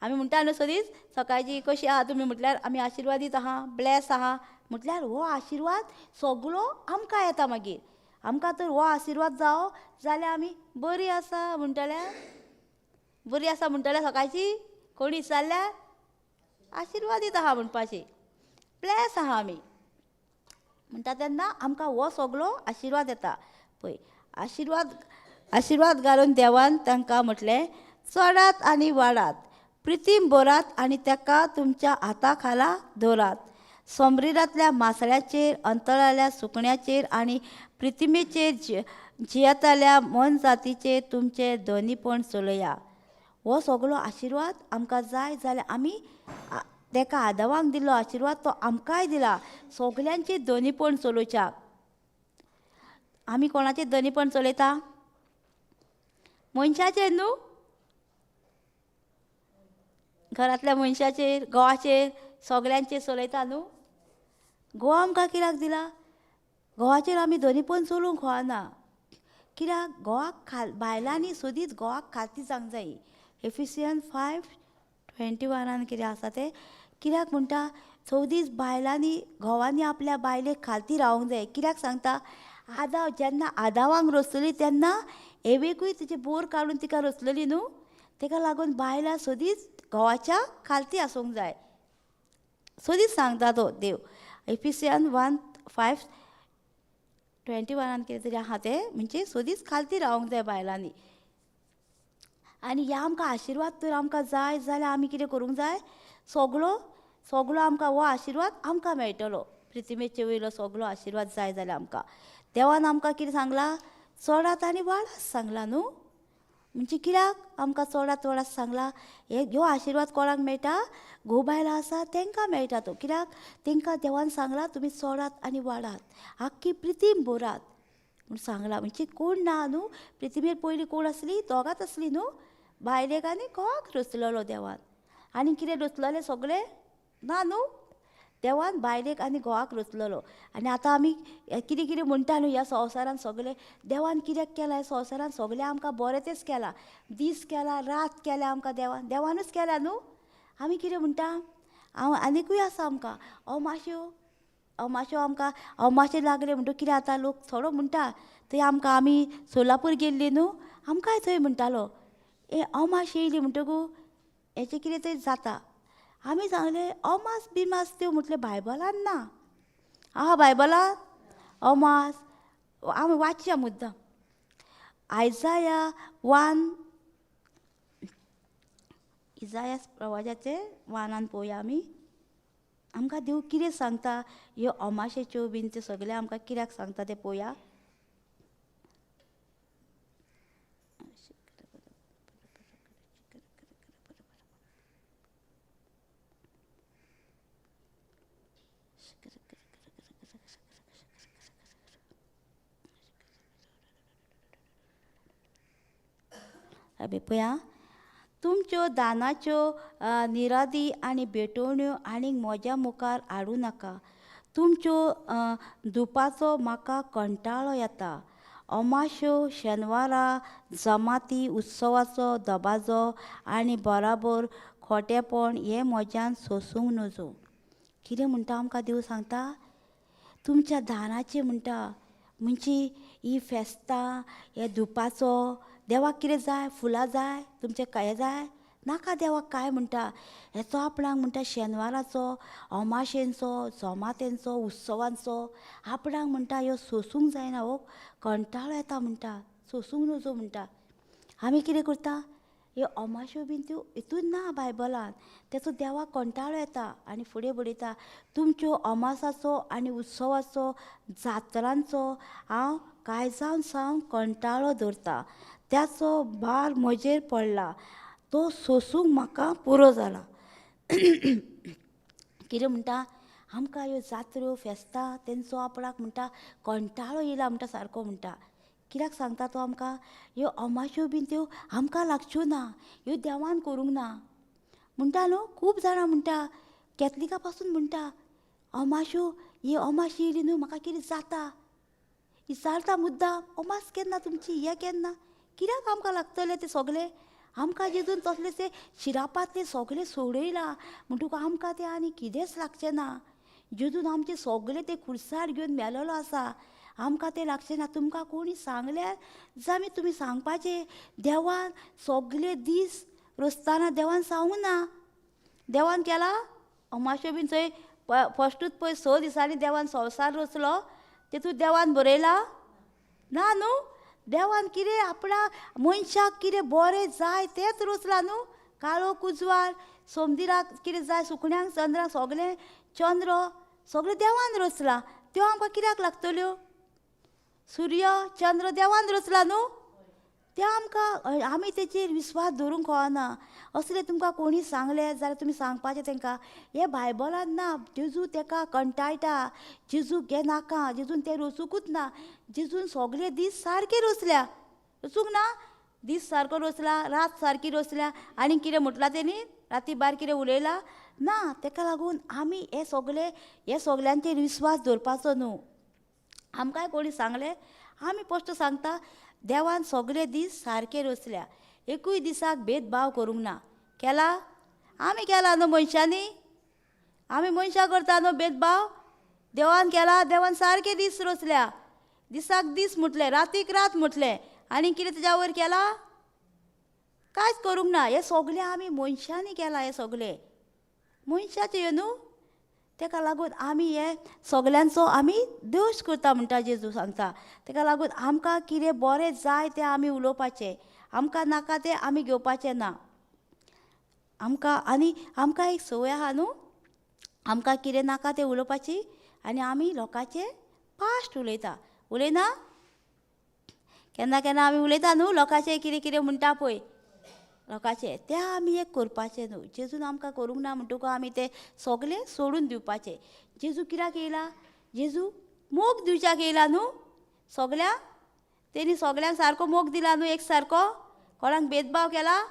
आमी म्हणटा न्हू सदींच, सकाळची कशी आहा तुमी म्हटल्यार आमी आशिर्वादीत आहा, ब्लॅस आहा म्हटल्यार हो आशिर्वाद सगळो आमकां येता. मागीर आमकां तर हो आशिर्वाद जावो जाल्यार आमी बरी आसा म्हणटल्या, बरी आसा म्हणटल्या सकाळची कोणी विचारल्यार आशिर्वादीत आहा म्हणपाची, ब्लॅस आहा आमी म्हणटा तेन्ना आमकां हो सगळो आशिर्वाद येता. पळय आशिर्वाद आशिर्वाद घालून देवान तांकां म्हटलें, चडात आनी वाडात, प्रितीम भरात आनी ताका तुमच्या हाता खाला दवरात. सोमरिरांतल्या मासळ्याचेर, अंतळाल्या सुकण्याचेर आनी प्रितिमेचेर जियेतल्या मोनजातीचेर तुमचें धनीपण चलया. हो सगलो आशिर्वाद आमकां जाय जाल्यार आमी तेका आदावाक दिल्लो आशिर्वाद तो आमकांय दिला. सगल्यांचे धनीपण चलोवच्याक. आमी कोणाचें धनीपण चलयता? मनशाचेर न्हू, घरांतल्या मनशाचेर, घोवाचेर, सगल्यांचेर चलयता न्हू. घोव आमकां कित्याक दिला? घोवाचेर आमी धनीपण चलोवंक मेळना. कित्याक घोवाक बायलांनी सोदीत घोवाक खाती जावंक जाय. एफिसियन 5:21 कितें आसा तें कित्याक म्हणटा, चवदीस बायलांनी घोवांनी आपल्या बायलेक खालती रावंक जाय. कित्याक सांगता, आदाव जेन्ना आदावांक रचतली तेन्ना एवेकूय तिचे बोर काडून तिका रचलेली न्हू, तेका लागून बायलां सदींच घोवाच्या खालती आसूंक जाय. सदींच सांगता तो देव. एफिसियन 1:5-21 कितें तरी आहा तें, म्हणजे सदींच खालती रावंक जाय बायलांनी. आनी ह्या आमकां आशिर्वाद तर आमकां जाय जाल्यार आमी कितें करूंक जाय, सगलो सगलो आमकां हो आशिर्वाद आमकां मेळटलो. प्रितिमेचे वयलो सगलो आशिर्वाद जाय जाल्यार आमकां देवान आमकां कितें सांगलां, चडात आनी वाडात सांगलां न्हू. म्हणजे कित्याक आमकां चडात वाडात सांगलां? हे ह्यो आशिर्वाद कोणाक मेळटा? घोव बायलां आसा तांकां मेळटा तो. कित्याक तांकां देवान सांगलां तुमी चडात आनी वाडात, आख्खी प्रितीम भरात म्हूण सांगलां. म्हणजे कोण ना न्हू प्रितिमेर पयलीं कोण आसली? दोगांच आसली न्हू, बायलेक आनी घोवाक रचलेलो देवान. आनी कितें रचलेलें सगळें ना न्हू, देवान बायलेक आनी घोवाक रचलेलो. आनी आतां आमी कितें कितें म्हणटा न्हू ह्या संवसारान सगळें देवान कित्याक केलां? ह्या संवसारान सगळें आमकां बरें तेंच केलां, दीस केला रात केल्या आमकां देवान, देवानूच केला न्हू. आमी कितें म्हणटा, हांव आनिकूय आसा आमकां अमाश्यो, अमाश्यो आमकां अमाशे लागले म्हणटकीर कितें आतां लोक थोडो म्हणटा थंय आमकां, आमी सोलापूर गेल्ली न्हू, आमकांय थंय म्हणटालो ए अमाश येयली म्हणटकू हेचें कितें तरी जाता. आमी सांगलें अमास बिमास त्यो म्हटलें बायबलान ना. आहा बायबलान अमास? आमी वाचया मुद्दाम आयजाया 1, इजाया प्रवाजाचे 1 पळोवया आमी आमकां देव कितें सांगता ह्यो अमाशेच्यो बीन त्यो सगळें आमकां कित्याक सांगता तें पळोवया. अबे पळया, तुमच्यो दानाच्यो निरादी आनी भेटवण्यो आनी म्हज्या मुखार हाडूं नाका. तुमच्यो धुपाचो म्हाका कंटाळो येता. अमाश्यो, शेनवारा, जमाती, उत्सवाचो दबाजो आनी बराबर खोटेपण हें म्हज्यान सोंसूंक नजो. कितें म्हणटा आमकां देव सांगता, तुमच्या दानाचें म्हणटा, म्हणजे ही फेस्तां, हे धुपाचो देवाक कितें जाय? फुलां जाय? तुमचें काय जाय? नाका देवाक काय म्हणटा. हेचो आपणाक म्हणटा शेनवाराचो, अमाशेंचो, जमातेंचो, उत्सवांचो आपणाक म्हणटा ह्यो सोंसूंक जायना, हो कंटाळो येता म्हणटा, सोंसूंक नजो म्हणटा. आमी कितें करता, ह्यो अमाश्यो बीन त्यो हितून ना बायबलान, तेचो देवाक कंटाळो येता. आनी फुडें बरयता, तुमच्यो अमासाचो आनी उत्सवाचो, जात्रांचो हांव कांयजावन सावन कंटाळो धरता. त्याचो भार म्हजेर पडला, तो सोंसूंक म्हाका पुरो जाला. कितें म्हणटा, आमकां ह्यो जात्रो फेस्तां तेंचो आपणाक म्हणटा कंटाळो येयला म्हणटा सारको म्हणटा. कित्याक सांगता तो आमकां, ह्यो अमाश्यो बीन त्यो आमकां लागच्यो ना, ह्यो देवान करूंक ना म्हणटा न्हू. खूब जाणां म्हणटा, कॅथलिका पासून म्हणटा अमाश्यो, ही अमाशी येयली न्हू म्हाका कितें जाता, विचारता मुद्दाम अमास केन्ना तुमची, हें केन्ना, कित्याक आमकां लागतलें तें सगळें? आमकां जेजून तसलें तें शिरापांतलें सगळें सोडयलां म्हणटकूच आमकां तें आनी कितेंच लागचें ना. जेजून आमचें सगळें तें खुर्सार घेवन मेलोलो आसा, आमकां तें लागचें ना. तुमकां कोणी सांगल्यार जामी तुमी सांगपाचें, देवान सगळे दीस रचतना देवान सांगूंक ना. देवान केला अमाश्यो बीन थंय फस्टूच पळय 6 दिसांनी देवान संवसार रचलो, तेतूंत देवान बरयलां ना न्हू. देवान कितें आपणा मनशाक कितें बरें जाय तेंच रचलां न्हू. काळो कुजवार, सोमदिराक कितें जाय, सुकण्यांक, चंद्राक, सगळें चंद्र सगळें देवान रचलां. त्यो आमकां कित्याक लागतल्यो? सूर्य चंद्र देवान रचला न्हू, तें आमकां आमी तेचेर विस्वास दवरूंक कळना. असलें तुमकां कोणी सांगलें जाल्यार तुमी सांगपाचें तांकां हें बायबलान ना. जेजू तेका कंटाळटा, जेजूक हें नाका, जेजून तें रचुकूच ना. जेजून सगळे दीस सारके रचल्या, रचूंक ना? दीस सारको रचला, रात सारकी रचल्या, आनी कितें म्हटलां तेणी राती भायर कितें उलयलां ना. तेका लागून आमी हे सगळे हे सगल्यांचेर विस्वास दवरपाचो न्हू. आमकांय कोणी सांगलें आमी स्पश्ट सांगता, देवान सगळे दीस सारके रचल्या, एकूय दिसाक भेदभाव करूंक ना. केला? आमी केला न्हू मनशांनी, आमी मनशां करता न्हू भेदभाव. देवान केला, देवान सारके दीस रचल्या, दिसाक दीस म्हटलें, रातीक रात म्हटलें, आनी कितें तेज्या वयर केला? कांयच करूंक ना. हें सगळें आमी मनशांनी केलां, हें सगळें मनशाचें हें न्हू. तेका लागून आमी हे सगल्यांचो आमी दोश करता म्हणटा जेजू सांगता. तेका लागून आमकां कितें बरें जाय तें आमी उलोवपाचें, आमकां नाका तें आमी घेवपाचें ना. आमकां आनी आमकां एक संवय आहा न्हू, आमकां कितें नाका तें उलोवपाची, आनी आमी लोकांचें पास्ट उलयता. उलयना? केन्ना केन्ना आमी उलयता न्हू लोकांचें कितें कितें म्हणटा पळय लोकांचें, तें आमी एक करपाचें न्हू. जेजून आमकां करूंक ना म्हणटकूच आमी तें सगळें सोडून दिवपाचें. जेजू कित्याक येयला? जेजू मोग दिवच्याक येयला न्हू सगल्यांक. तेणी सगल्यांक सारको मोग दिला न्हू, एक सारको, कोणाक भेदभाव केला?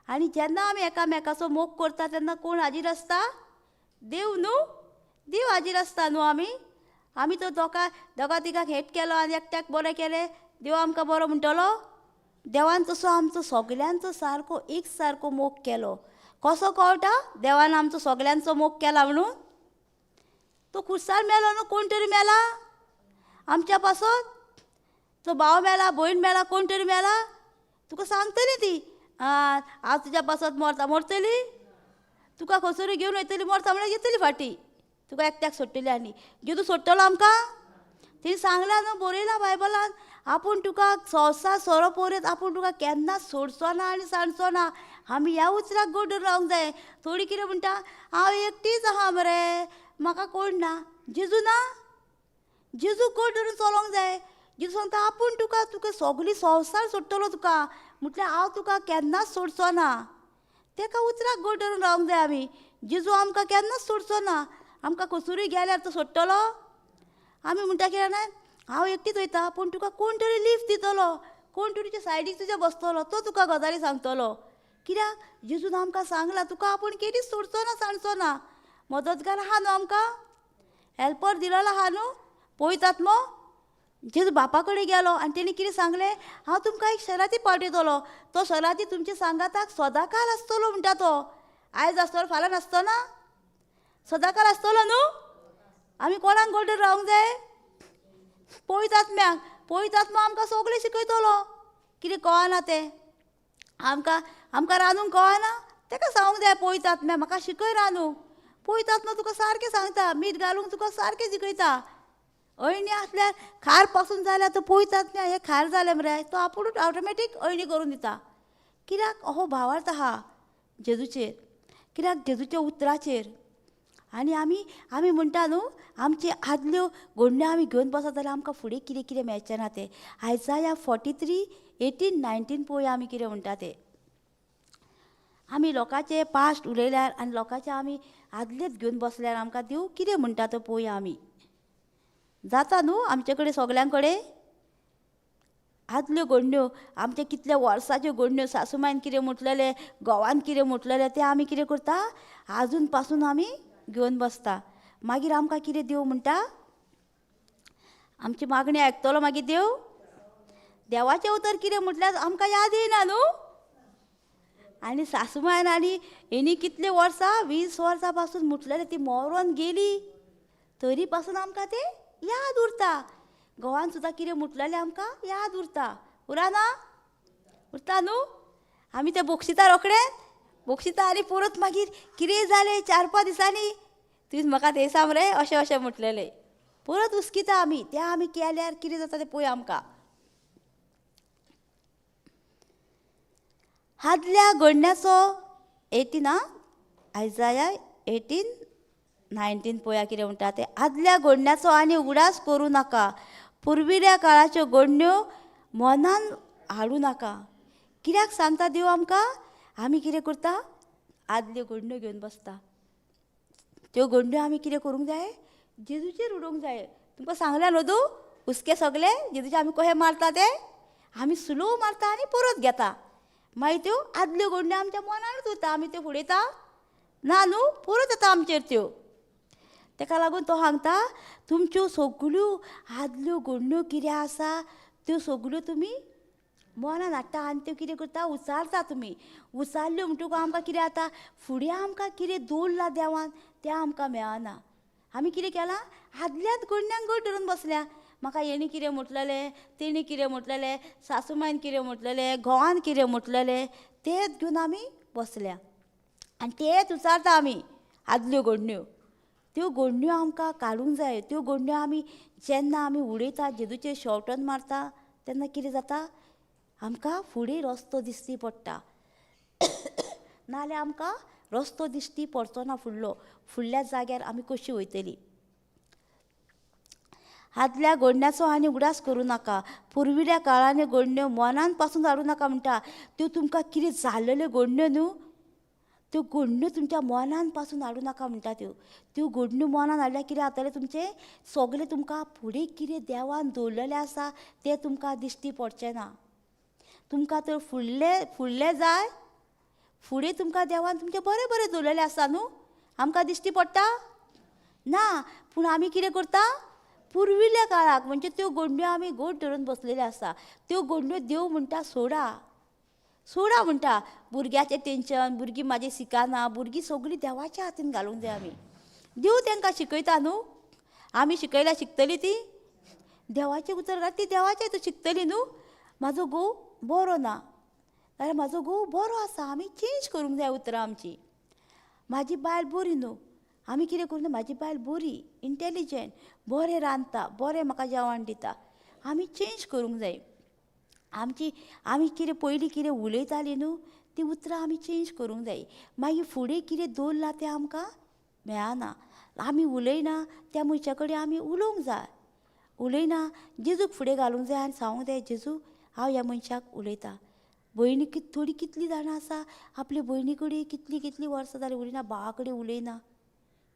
आनी जेन्ना आमी एकामेकाचो मोग करता तेन्ना कोण हाजीर आसता? देव न्हू, देव हाजीर आसता न्हू. आमी आमी तो दोगा तिगाक हेट केलो आनी एकट्याक बरें केलें, देव आमकां बरो म्हणटलो? देवान तसो आमचो सगल्यांचो सारको एक सारको मोग केलो. कसो कळटा देवान आमचो सगल्यांचो मोग केला म्हणून? तो खुर्सार मेलो न्हू, कोण तरी मेला आमच्या पासत? तो भाव मेला, भयण मेला, कोण तरी मेला? तुका सांगतली ती, हांव तुज्या पासत मरता. मरतली? तुका खंयसरूय घेवन वयतली, मरता म्हळ्यार येतली फाटीं, तुका एकट्याक सोडटली. आनी जेजू सोडटलो आमकां? तेणी सांगलां न्हू, बरयलां बायबलान, आपूण तुका संवसार सोरो पळयत आपूण तुका केन्नाच सोडचो ना आनी सांडचो ना. आमी ह्या उतराक गोड रावंक जाय. थोडी कितें म्हणटा, हांव एकटीच आहा मरे, म्हाका कोण ना. जेजू ना? जेजू गोड धरून चलोंक जाय. जेजू सांगता आपूण तुका तुका सगळी संवसार सोडटलो तुका, म्हटल्यार हांव तुका केन्नाच सोडचो ना. तेका उतराक गोड धरून रावंक जाय आमी. जेजू आमकां केन्नाच सोडचो ना. आमकां खंयसरूय गेल्यार तो सोडटलो? आमी म्हणटा कितें जाणा, हांव एकटीच वयता, पूण तुका कोण तरी लिफ्ट दितलो, कोण तरी तुज्या सायडीक तुज्या बसतलो, तो तुका गजाली सांगतलो. कित्याक जेजून आमकां सांगलां तुका आपूण केदीच सोडचो ना, सांडचो ना. मदतगार आहा न्हू आमकां, हेल्पर दिलेलो आहा न्हू. पळयतात मो जेजू बापा कडेन गेलो आनी तेणी कितें सांगलें, हांव तुमकां एक शराती पाठयतलो, तो शराती तुमच्या सांगाताक सदांकाल आसतलो म्हणटा तो. आयज आसतलो फाल्यां नासतो ना, सदांकाल आसतलो न्हू. आमी कोणाक गोड रावंक जाय? पवित्र आत्म्याक. पवित्र आत्मा आमकां सगळें शिकयतलो. कितें कळना तें आमकां, आमकां रांदूंक कळना तेका सांगूंक जाय पवित्र आत्म्या म्हाका शिकय रांदूंक. पवित्र आत्मा तुका सारकें सांगता, मीठ घालूंक तुका सारकें शिकयता. अळणी आसल्यार खार पासून जाल्यार तो पवित्र आत्म्या हें खार जालें मरे, तो आपुणूच ऑटोमॅटीक अळणी करून दिता. कित्याक हो भावार्थ आहा जेजूचेर, कित्याक जेजूच्या उतराचेर. आनी आमी आमी म्हणटा न्हू, आमचे आदल्यो घडण्यो आमी घेवन बसत जाल्यार आमकां फुडें कितें कितें मेळचें ना तें. आयजाया 43:18-19 पळोवया आमी कितें म्हणटा तें. आमी लोकांचे पास्ट उलयल्यार आनी लोकांचे आमी आदलेच घेवन बसल्यार आमकां देव कितें म्हणटा तो पळोवया आमी. जाता न्हू आमचे कडेन सगल्यां कडेन आदल्यो घडण्यो, आमचे कितल्या वर्साच्यो घडण्यो, सासूमायन कितें म्हटलेलें, घोवान कितें म्हटलेलें, तें आमी कितें करता आजून पासून आमी घेवन बसता. मागीर आमकां कितें देव म्हणटा, आमची मागणी आयकतलो मागीर देव. देवाचें उतर कितें म्हटल्यार आमकां याद येयना न्हू. आनी सासूमायन आनी हेणी कितले वर्सां, 20 वर्सां पासून म्हटलेलें, ती मरोन गेली तरी पासून आमकां तें याद उरता. घोवान सुद्दां कितें म्हटलेलें आमकां याद उरता. उरना? उरता न्हू. आमी तें बोक्षिता रोखडें बोक्षिता आनी परत मागीर कितें जालें 4-5 दिसांनी तुवें म्हाका तें सांग रे अशें अशें म्हटलेलें, परत हुस्किता आमी. तें आमी केल्यार कितें जाता तें पळय आमकां. आदल्या घडण्याचो 18 आयजाया 18:19 पळोवया कितें म्हणटा तें. आदल्या घडण्याचो आनी उगडास करूं नाका, पुर्विल्ल्या काळाच्यो घडण्यो मनान हाडूं नाका. कित्याक सांगता देव आमकां? आमी कितें करता, आदल्यो घडण्यो घेवन बसता. त्यो घडण्यो आमी कितें करूंक जाय, जेजूचेर उडोवंक जाय. तुमकां सांगलें न्हू तूं हुस्के सगळे जेजूचे आमी कशें मारता ते, आमी स्लो मारता आनी परत घेता. मागीर त्यो आदल्यो घडण्यो आमच्या मनानूच उरता, आमी त्यो फुडयता ना न्हू, परत येता आमचेर त्यो. तेका लागून तो सांगता तुमच्यो सगल्यो आदल्यो घडण्यो कितें आसा त्यो सगल्यो तुमी मनान हाडटा आनी त्यो कितें करता, उचारता. तुमी उचारल्यो म्हणटकूच आमकां कितें जाता, फुडें आमकां कितें दवरलां देवान तें आमकां मेळना. आमी कितें केलां, आदल्याच घडण्यांक घट धरून बसल्या. म्हाका हेणी कितें म्हटलेलें, तेणी कितें म्हटलेलें, सासूमायन कितें म्हटलेलें, घोवान कितें म्हटलेलें, तेंच घेवन आमी बसल्या आनी तेंच उचारता आमी आदल्यो घडण्यो. त्यो घडण्यो आमकां काडूंक जाय. त्यो घडण्यो आमी जेन्ना आमी उडयता, जेजूचेर शेंवटन मारता, तेन्ना कितें जाता, आमकां फुडें रस्तो दिश्टी पडटा. नाजाल्यार आमकां रस्तो दिश्टी पडचो ना फुडलो, फुडल्या जाग्यार आमी कशी वयतली. आदल्या घडण्याचो आनी उगडास करूं नाका, पुर्विल्ल्या काळांनी घडण्यो मनान पासून हाडूं नाका म्हणटा. त्यो तुमकां कितें जाल्लेल्यो घडण्यो न्हू, त्यो घडण्यो तुमच्या मनान पासून हाडूं नाका म्हणटा. त्यो त्यो घडण्यो मनान हाडल्यार कितें जातलें, तुमचें सगलें तुमकां फुडें कितें देवान दवरलेलें आसा तें तुमकां दिश्टी पडचें ना. तुमकां तर फुडलें फुडलें जाय, फुडें तुमकां देवान तुमचें बरें बरें दवरलेलें आसा न्हू, आमकां दिश्टी पडटा ना. पूण आमी कितें करता, पुर्विल्ल्या काळाक म्हणजे त्यो घडण्यो आमी घट धरून बसलेल्यो आसा. त्यो घडण्यो देव म्हणटा सोडा, सोडा म्हणटा. भुरग्याचें टेंशन, भुरगीं म्हाजी शिकना, भुरगीं सगळीं देवाच्या हातीन घालूंक जाय आमी. देव तांकां शिकयता न्हू, आमी शिकयल्यार शिकतली ती, देवाचें उतर घाल ती देवाचें तूं शिकतली न्हू. म्हाजो घोव बरो ना जाल्यार म्हाजो घोव बरो आसा, आमी चेंज करूंक जाय उतरां आमची. म्हाजी बायल बरी न्हू, आमी कितें करूंक जाय, म्हाजी बायल बरी, इंटेलिजंट, बरें रांदता, बरें म्हाका जेवण दिता, आमी चेंज करूंक जाय. आमची आमी कितें पयलीं कितें उलयतालीं न्हू ती उतरां आमी चेंज करूंक जाय. मागीर फुडें कितें दवरलां तें आमकां मेळना. आमी उलयना त्या मनशा कडेन आमी उलोवंक जाय. उलयना जेजूक फुडें घालूंक जाय आनी सांगूंक जाय, जेजू हांव ह्या मनशाक उलयतां. भयणी थोडी कितलीं जाणां आसा आपले भयणी कडेन कितलीं कितलीं वर्सां जालीं उलयना, भावा कडेन उलयना.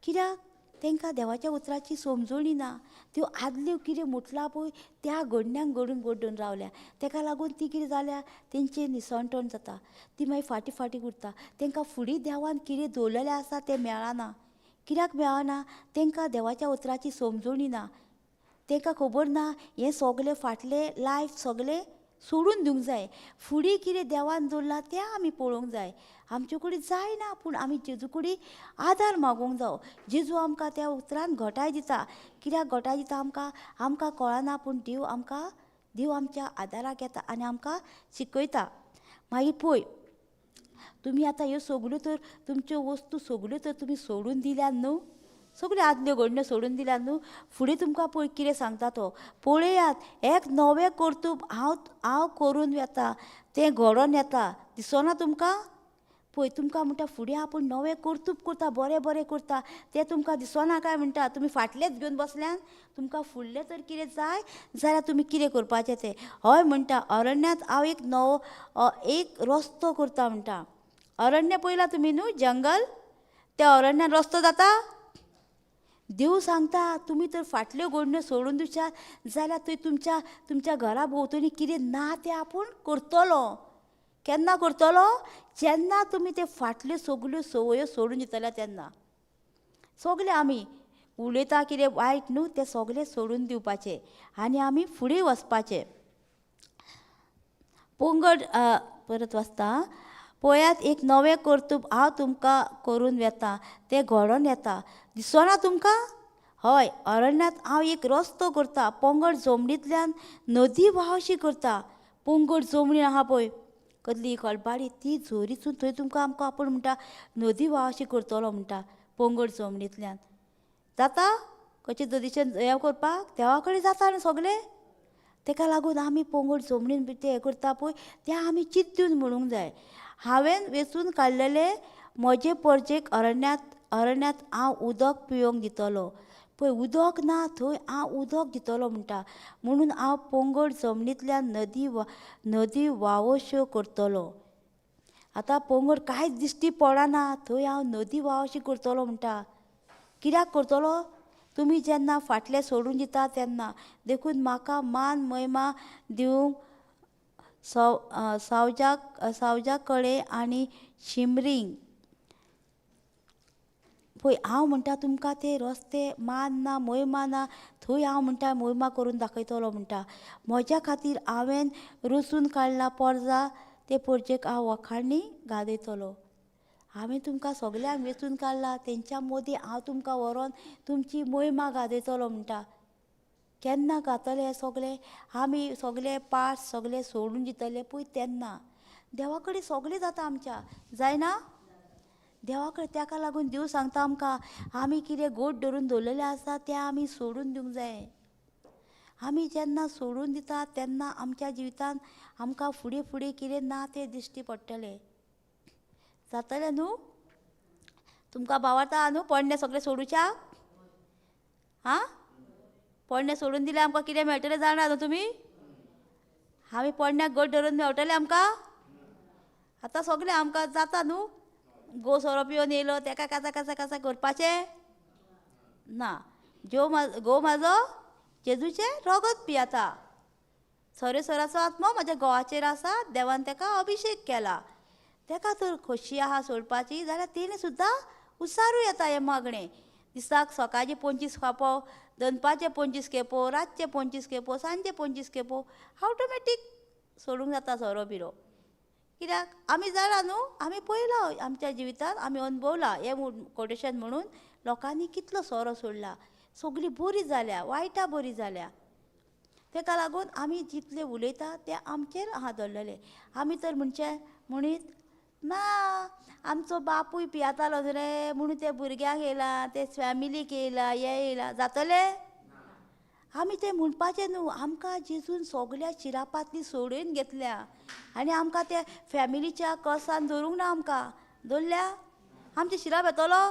कित्याक तांकां देवाच्या उतराची समजणी ना. त्यो आदल्यो कितें म्हटलां पळय त्या घडण्यांक घडून घडून रावल्या. ताका लागून ती कितें जाल्या, तेंचें निसणटण जाता, ती मागीर फाटीं फाटीं उरता. तांकां फुडें देवान कितें दवरलेलें आसा तें मेळना. कित्याक मेळना, तांकां देवाच्या उतराची समजणी ना. तांकां खबर ना हें सगलें फाटलें लायफ सगलें सोडून दिवंक जाय. फुडें कितें देवान दवरलां तें आमी पळोवंक जाय. आमचे कडेन जायना पूण आमी जेजू कडेन आदार मागूंक जावो. जेजू आमकां त्या उतरान घटाय दिता. कित्याक घटाय दिता आमकां, आमकां कळना पूण देव आमकां, देव आमच्या आदाराक येता आनी आमकां शिकयता. मागीर पळय तुमी आतां ह्यो सगल्यो तर तुमच्यो वस्तू सगल्यो तर तुमी सोडून दिल्यात न्हू, सगल्यो आदल्यो घडण्यो सोडून दिल्यात न्हू, फुडें तुमकां पळय कितें सांगता तो, पळयात एक नवें कर्तूब हांव हांव करून येता, तें घडोवन येता, दिसना तुमकां? पळय तुमकां म्हणटा फुडें आपूण नवें कर्तूब करता, बरें बरें करता, तें तुमकां दिसना काय म्हणटा. तुमी फाटलेंच घेवन बसल्यान, तुमकां फुडलें तर कितें जाय जाल्यार तुमी कितें करपाचें तें. हय म्हणटा, अरण्यांत हांव एक नवो एक रस्तो करता म्हणटा. अरण्य पळयलां तुमी न्हू, जंगल, त्या अरण्यान रस्तो जाता. देव सांगता तुमी तर फाटल्यो घडण्यो सोडून दिवशात जाल्यार थंय तुमच्या तुमच्या घरा भोंवतणी कितें ना तें आपूण करतलो. केन्ना करतलो, जेन्ना तुमी ते फाटल्यो सगल्यो संवयो सोडून दितले तेन्ना. सगळे आमी उलयता कितें वायट न्हू तें सगळें सोडून दिवपाचें आनी आमी फुडें वचपाचें. पंगड परत वाचता, पळयात एक नवें कर्तूब हांव तुमकां करून वेता, तें घडोवन येता, दिसना तुमकां? हय, अरण्यांत हांव एक रस्तो करता, पंगड जमनींतल्यान नदी व्हांवशी करता. पंगड जमनी आहा पळय कसली खलबाडी, ती झरीसून थंय तुमकां आमकां आपूण म्हणटा नदी व्हांवशी करतलो म्हणटा पंगड जमनींतल्यान. जाता कशें जरीशें हें करपाक देवा कडेन जाता न्हू सगलें. ताका लागून आमी पंगड जमनीन बी तें हें करता पळय तें आमी चिंतून म्हणूंक जाय. हांवें वेंचून काडलेले म्हजे परजेक अरण्यांत अरण्यांत हांव उदक पिवंक दितलो, पळय उदक ना थंय हांव उदक दितलो म्हणटा. म्हणून हांव पोंगड जमनींतल्यान नदी व्हांवश्यो करतलो. आतां पोंगड कांयच दिश्टी पडना थंय हांव नदी व्हांवशी करतलो म्हणटा. कित्याक करतलो? तुमी जेन्ना फाटलें सोडून दिता तेन्ना. देखून म्हाका मान महिमा दिवंक सावजा कडे आनी शिमरींग. पळय हांव म्हणटा तुमकां ते रस्ते मान ना महिमा ना थंय हांव म्हणटा महिमा करून दाखयतलो म्हणटा. म्हज्या खातीर हांवें रचून काडला पोरजा, ते पोरजेक हांव वखाणी गाजयतलो. हांवें तुमकां सगल्यांक वेंचून काडला, तेंच्या मदीं हांव तुमकां व्हरोन तुमची महिमा गाजयतलो म्हणटा. केन्ना गातले हे सगळे? आमी सगळे पास सगळे सोडून दितले पळय तेन्ना. देवा कडेन सगळें जाता आमच्या, जायना? देवा कडेन ताका लागून देव सांगता आमकां आमी कितें गोड धरून दवरलेलें आसा तें आमी सोडून दिवंक जाय. आमी जेन्ना सोडून दिता तेन्ना आमच्या जिवितांत आमकां फुडें फुडें कितें ना तें दिश्टी पडटलें. जातलें न्हू? तुमकां भावार्थ न्हू पोरणें सगळें सोडुच्याक? आं, पोरणें सोडून दिल्यार आमकां कितें मेळटलें जाणा न्हू तुमी? आमी पोरण्याक गोड धरून मेळटलें आमकां? आतां सगळें आमकां जाता न्हू? गो सोरो पिवन येयलो तेका काचा काचा काचा करपाचें ना. ज्यो घोव म्हाजो जेजूचें रगत पियेता. सरेसराचो आत्मो म्हज्या घोवाचेर आसा, देवान तेका अभिशेक केला. तेका तर खोशी आहा सोडपाची जाल्यार तेणें सुद्दां उसारू येता हें मागणें. दिसाक सकाळचे 25 खेपो, दनपारचे 25 खेपो, रातचे 25 खेपो, सांजचे 25 खेपो, ऑटोमॅटीक सोडूंक जाता सोरो बिरो. कित्याक आमी जाणा न्हू, आमी पळयलां आमच्या जिवितांत, आमी अणभवलां हें कोटेशन म्हणून लोकांनी कितलो सोरो सोडला, सगळीं बरी जाल्या, वायटां बरी जाल्या. तेका लागून आमी जितले उलयता ते आमचेर आहा दवरलेले. आमी तर म्हणचे म्हणीत ना आमचो बापूय पियेतालो न्हू रे म्हणून ते भुरग्यांक येयला, ते फॅमिलीक येयला, हें येयला. जातलें? आमी तें म्हणपाचें न्हू. आमकां जेजून सगल्या शिरापांतली सोडून घेतल्या आनी आमकां त्या फॅमिलीच्या कसान धरूंक ना. आमकां दवरल्या? आमचें शिराप येतलो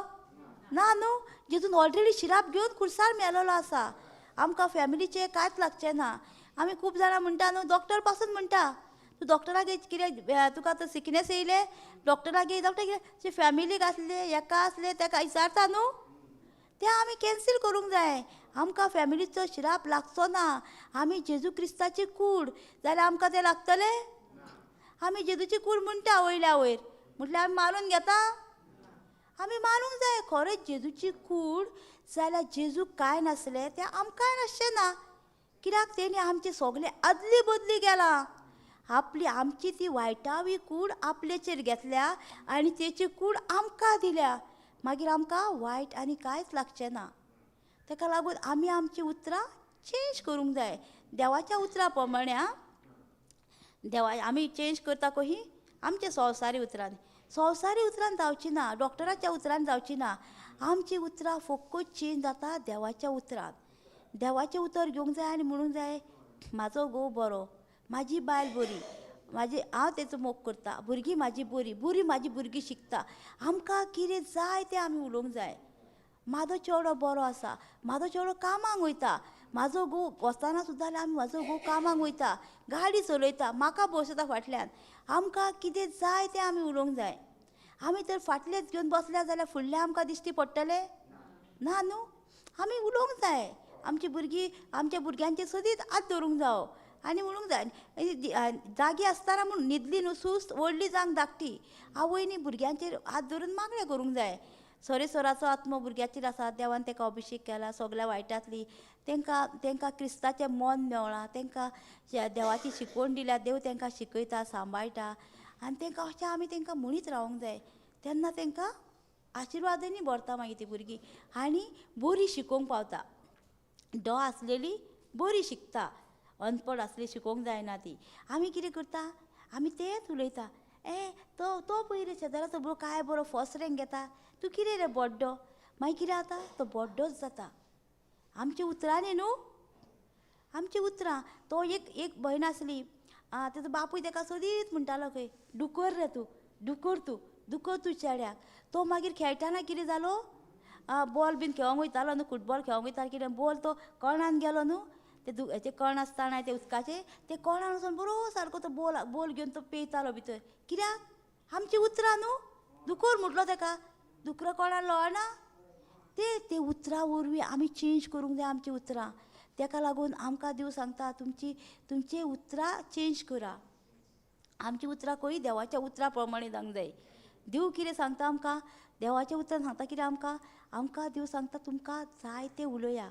ना न्हू? जेजून ऑलरेडी शिराप घेवन खुर्सार मेलोलो आसा. आमकां फॅमिलीचें कांयच लागचें ना. आमी खूब जाणां म्हणटा न्हू, डॉक्टर पासून म्हणटा तूं डॉक्टराक कितें तुका आतां सिकनेस येयलें, डॉक्टराक डॉक्टर कितें फॅमिलीक आसले हेका आसले तेका विचारता न्हू, तें आमी कॅन्सील करूंक जाय. आमकां फॅमिलीचो शिराप लागचो ना. आमी जेजू क्रिस्ताची कूड जाल्यार आमकां तें लागतलें? आमी जेजूची कूड म्हणटा वयल्या वयर, म्हटल्यार आमी मारून घेता? आमी मारूंक जाय. खरेंच जेजूची कूड जाल्यार जेजूक कांय नासलें तें आमकांय नासचें ना. कित्याक तेणी आमचें सगळें आदली बदली केलां. आपली आमची ती वायटावी कूड आपलेचेर घेतल्या आनी तेची कूड आमकां दिल्या. मागीर आमकां वायट आनी कांयच लागचें ना. ताका लागून आमी आमचीं उतरां चेंज करूंक जाय देवाच्या उतरां प्रमाणे. आं, देवा आमी चेंज करता कशी? आमच्या संवसारी उतरांनी. संवसारी उतरान जावची ना, डॉक्टराच्या उतरान जावची ना. आमची उतरां फकत चेंज जाता देवाच्या उतरान. देवाचें उतर घेवंक जाय आनी म्हणूंक जाय म्हाजो घोव बरो, म्हाजी बायल बरी, म्हाजी हांव तेचो मोग करता, भुरगीं म्हाजी बरी, बरी म्हाजी भुरगीं शिकता. आमकां कितें जाय तें आमी उलोवंक जाय. म्हाजो चेडो बरो आसा, म्हाजो चेडो कामाक वयता, म्हाजो घोव वचना सुद्दां जाल्यार आमी म्हाजो घोव कामाक वयता, गाडी चलयता, म्हाका बसयता फाटल्यान. आमकां कितें जाय तें आमी उलोवंक जाय. आमी तर फाटलेच घेवन बसल्या जाल्यार फुडलें आमकां दिश्टी पडटलें ना न्हू? आमी उलोवंक जाय. आमची भुरगीं आमच्या भुरग्यांचे सदींच हात धरूंक जावो आनी म्हणूंक जाय जागी आसतना म्हूण न्हिदली न्हू सुस्त व्हडली जावंक धाकटी आवयनी भुरग्यांचेर हात धरून मागणें करूंक जाय. सरेसराचो आत्मो भुरग्याचेर आसा, देवान तेका अभिशेक केला, सगल्या वायटांतली तेंकां तेंकां क्रिस्ताचें मन मेवळां, तेंकां देवाची शिकवण दिल्या, देव तेंकां शिकयता सांबाळटा आनी तेंकां अशें आमी तेंकां म्हणीत रावंक जाय. तेन्ना तेंकां आशिर्वादांनी भरता मागीर ती भुरगीं आनी बरी शिकोवंक पावता. ड आसलेली बरी शिकता, अनपड आसली शिकोवंक जायना ती. आमी कितें करता, आमी तेंच उलयता, ए तो तो पळय रे शेजाराचो भुरगो काय बरो फर्स्ट रँक घेता, तूं कितें रे बड्डो. मागीर कितें जाता, तो बड्डोच जाता. आमच्या उतरांनी न्हू, आमची उतरां. तो एक एक भयण आसली, तेजो बापूय तेका सदींच म्हणटालो खंय, डुकर रे तूं, डुकर तूं, दुकर तूं चेड्याक. तो मागीर खेळटाना कितें जालो, बॉल बीन खेळोंक वयतालो न्हू, फुटबॉल खेळोंक वयतालो कितें बॉल तो कोणान गेलो न्हू, ते हेचे कण आसता ना ते उदकाचे, ते कोणान वचोन बरो सारको तो बॉल बॉल घेवन तो पेयतालो भितर. कित्याक आमची उतरां न्हू, दुकोर म्हटलो तेका, दुकरां कोणाक लोळना. ते ते उतरां वरवीं आमी चेंज करूंक जाय आमची उतरां. तेका लागून आमकां देव सांगता तुमची तुमची उतरां चेंज करा. आमची उतरां खंय देवाच्या उतरां प्रमाणे जावंक जाय. देव कितें सांगता आमकां, देवाच्या उतरान सांगता कितें आमकां, आमकां देव सांगता तुमकां जाय तें उलया,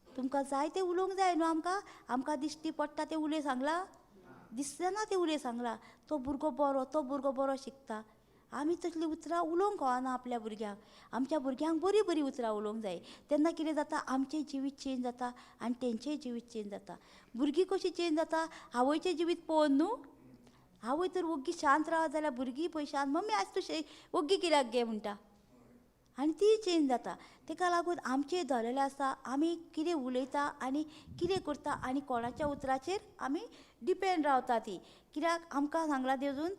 तुमकां जाय तें उलोवंक जाय न्हू. आमकां आमकां दिश्टी पडटा तें उलय सांगलां, दिसना तें उलय सांगलां. तो भुरगो बरो, तो भुरगो बरो शिकता. आमी तसलीं उतरां उलोवंक कळना आपल्या भुरग्यांक. आमच्या भुरग्यांक बरीं बरीं उतरां उलोवंक जाय. तेन्ना कितें जाता, आमचें जिवीत चेंज जाता आनी तेंचेंय जिवीत चेंज जाता. भुरगीं कशीं चेंज जाता, आवयचें जिवीत पळोवन न्हू. आवय तर ओग्गी शांत रावत जाल्यार भुरगीं पळय शांत, मम्मी आज तूं ओग्गी कित्याक गे म्हणटा, आनी ती चेंज जाता. तेका लागून आमचें धरलेलें आसा आमी कितें उलयता आनी कितें करता आनी कोणाच्या उतराचेर आमी डिपेंड रावता ती. कित्याक आमकां सांगलां तेजून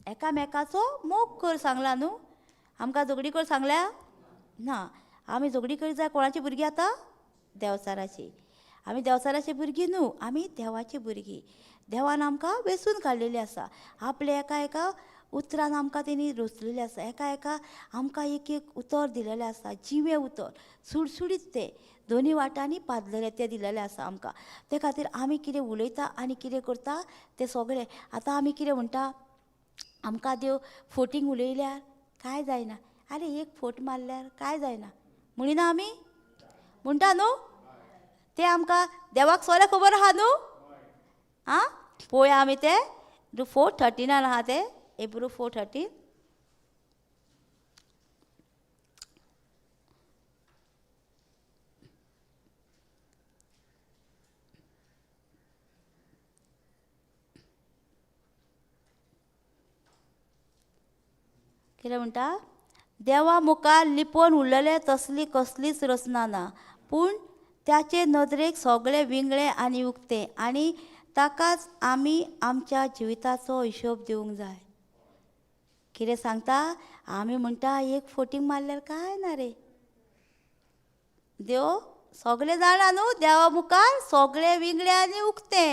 एकामेकाचो मोग कर सांगला न्हू. आमकां झगडी कर सांगल्या ना. आमी झगडी करीत जाल्यार कोणाची भुरगीं आतां, देंवचाराची. आमी देंवचाराची भुरगीं न्हू, आमी देवाची भुरगीं. देवान आमकां वेंचून काडलेली आसा. आपल्या एका एका उतरान आमकां तेणी रचलेलें आसा. एका एका आमकां एक एक उतर दिलेलें आसा, जिवें उतर, सुडसुडीत तें दोनी वाटांनी पादलेलें तें दिलेलें आसा आमकां. ते खातीर आमी कितें उलयता आनी कितें करता तें सगळें. आतां आमी कितें म्हणटा, आमकां देव फोटींग उलयल्यार कांय जायना, आरे एक फोट मारल्यार कांय जायना म्हणिना आमी, म्हणटा न्हू. तें आमकां देवाक सगळें खबर आहा न्हू. आं पळोवया आमी तें 4:13 आहा तें, एब्रू 4:13. कितें म्हणटा, देवा मुखार लिपोवन उरलेले तसली कसलीच रचना ना, पूण त्याचे नदरेक सगळे विंगळे आनी उक्ते, आनी ताकाच आमी आमच्या जिविताचो हिशोब दिवंक जाय. कितें सांगता, आमी म्हणटा एक फोटींग मारल्यार कांय ना रे, देव सगळे जाणा न्हू, देवा मुखार सगळे विंगळे आनी उक्ते.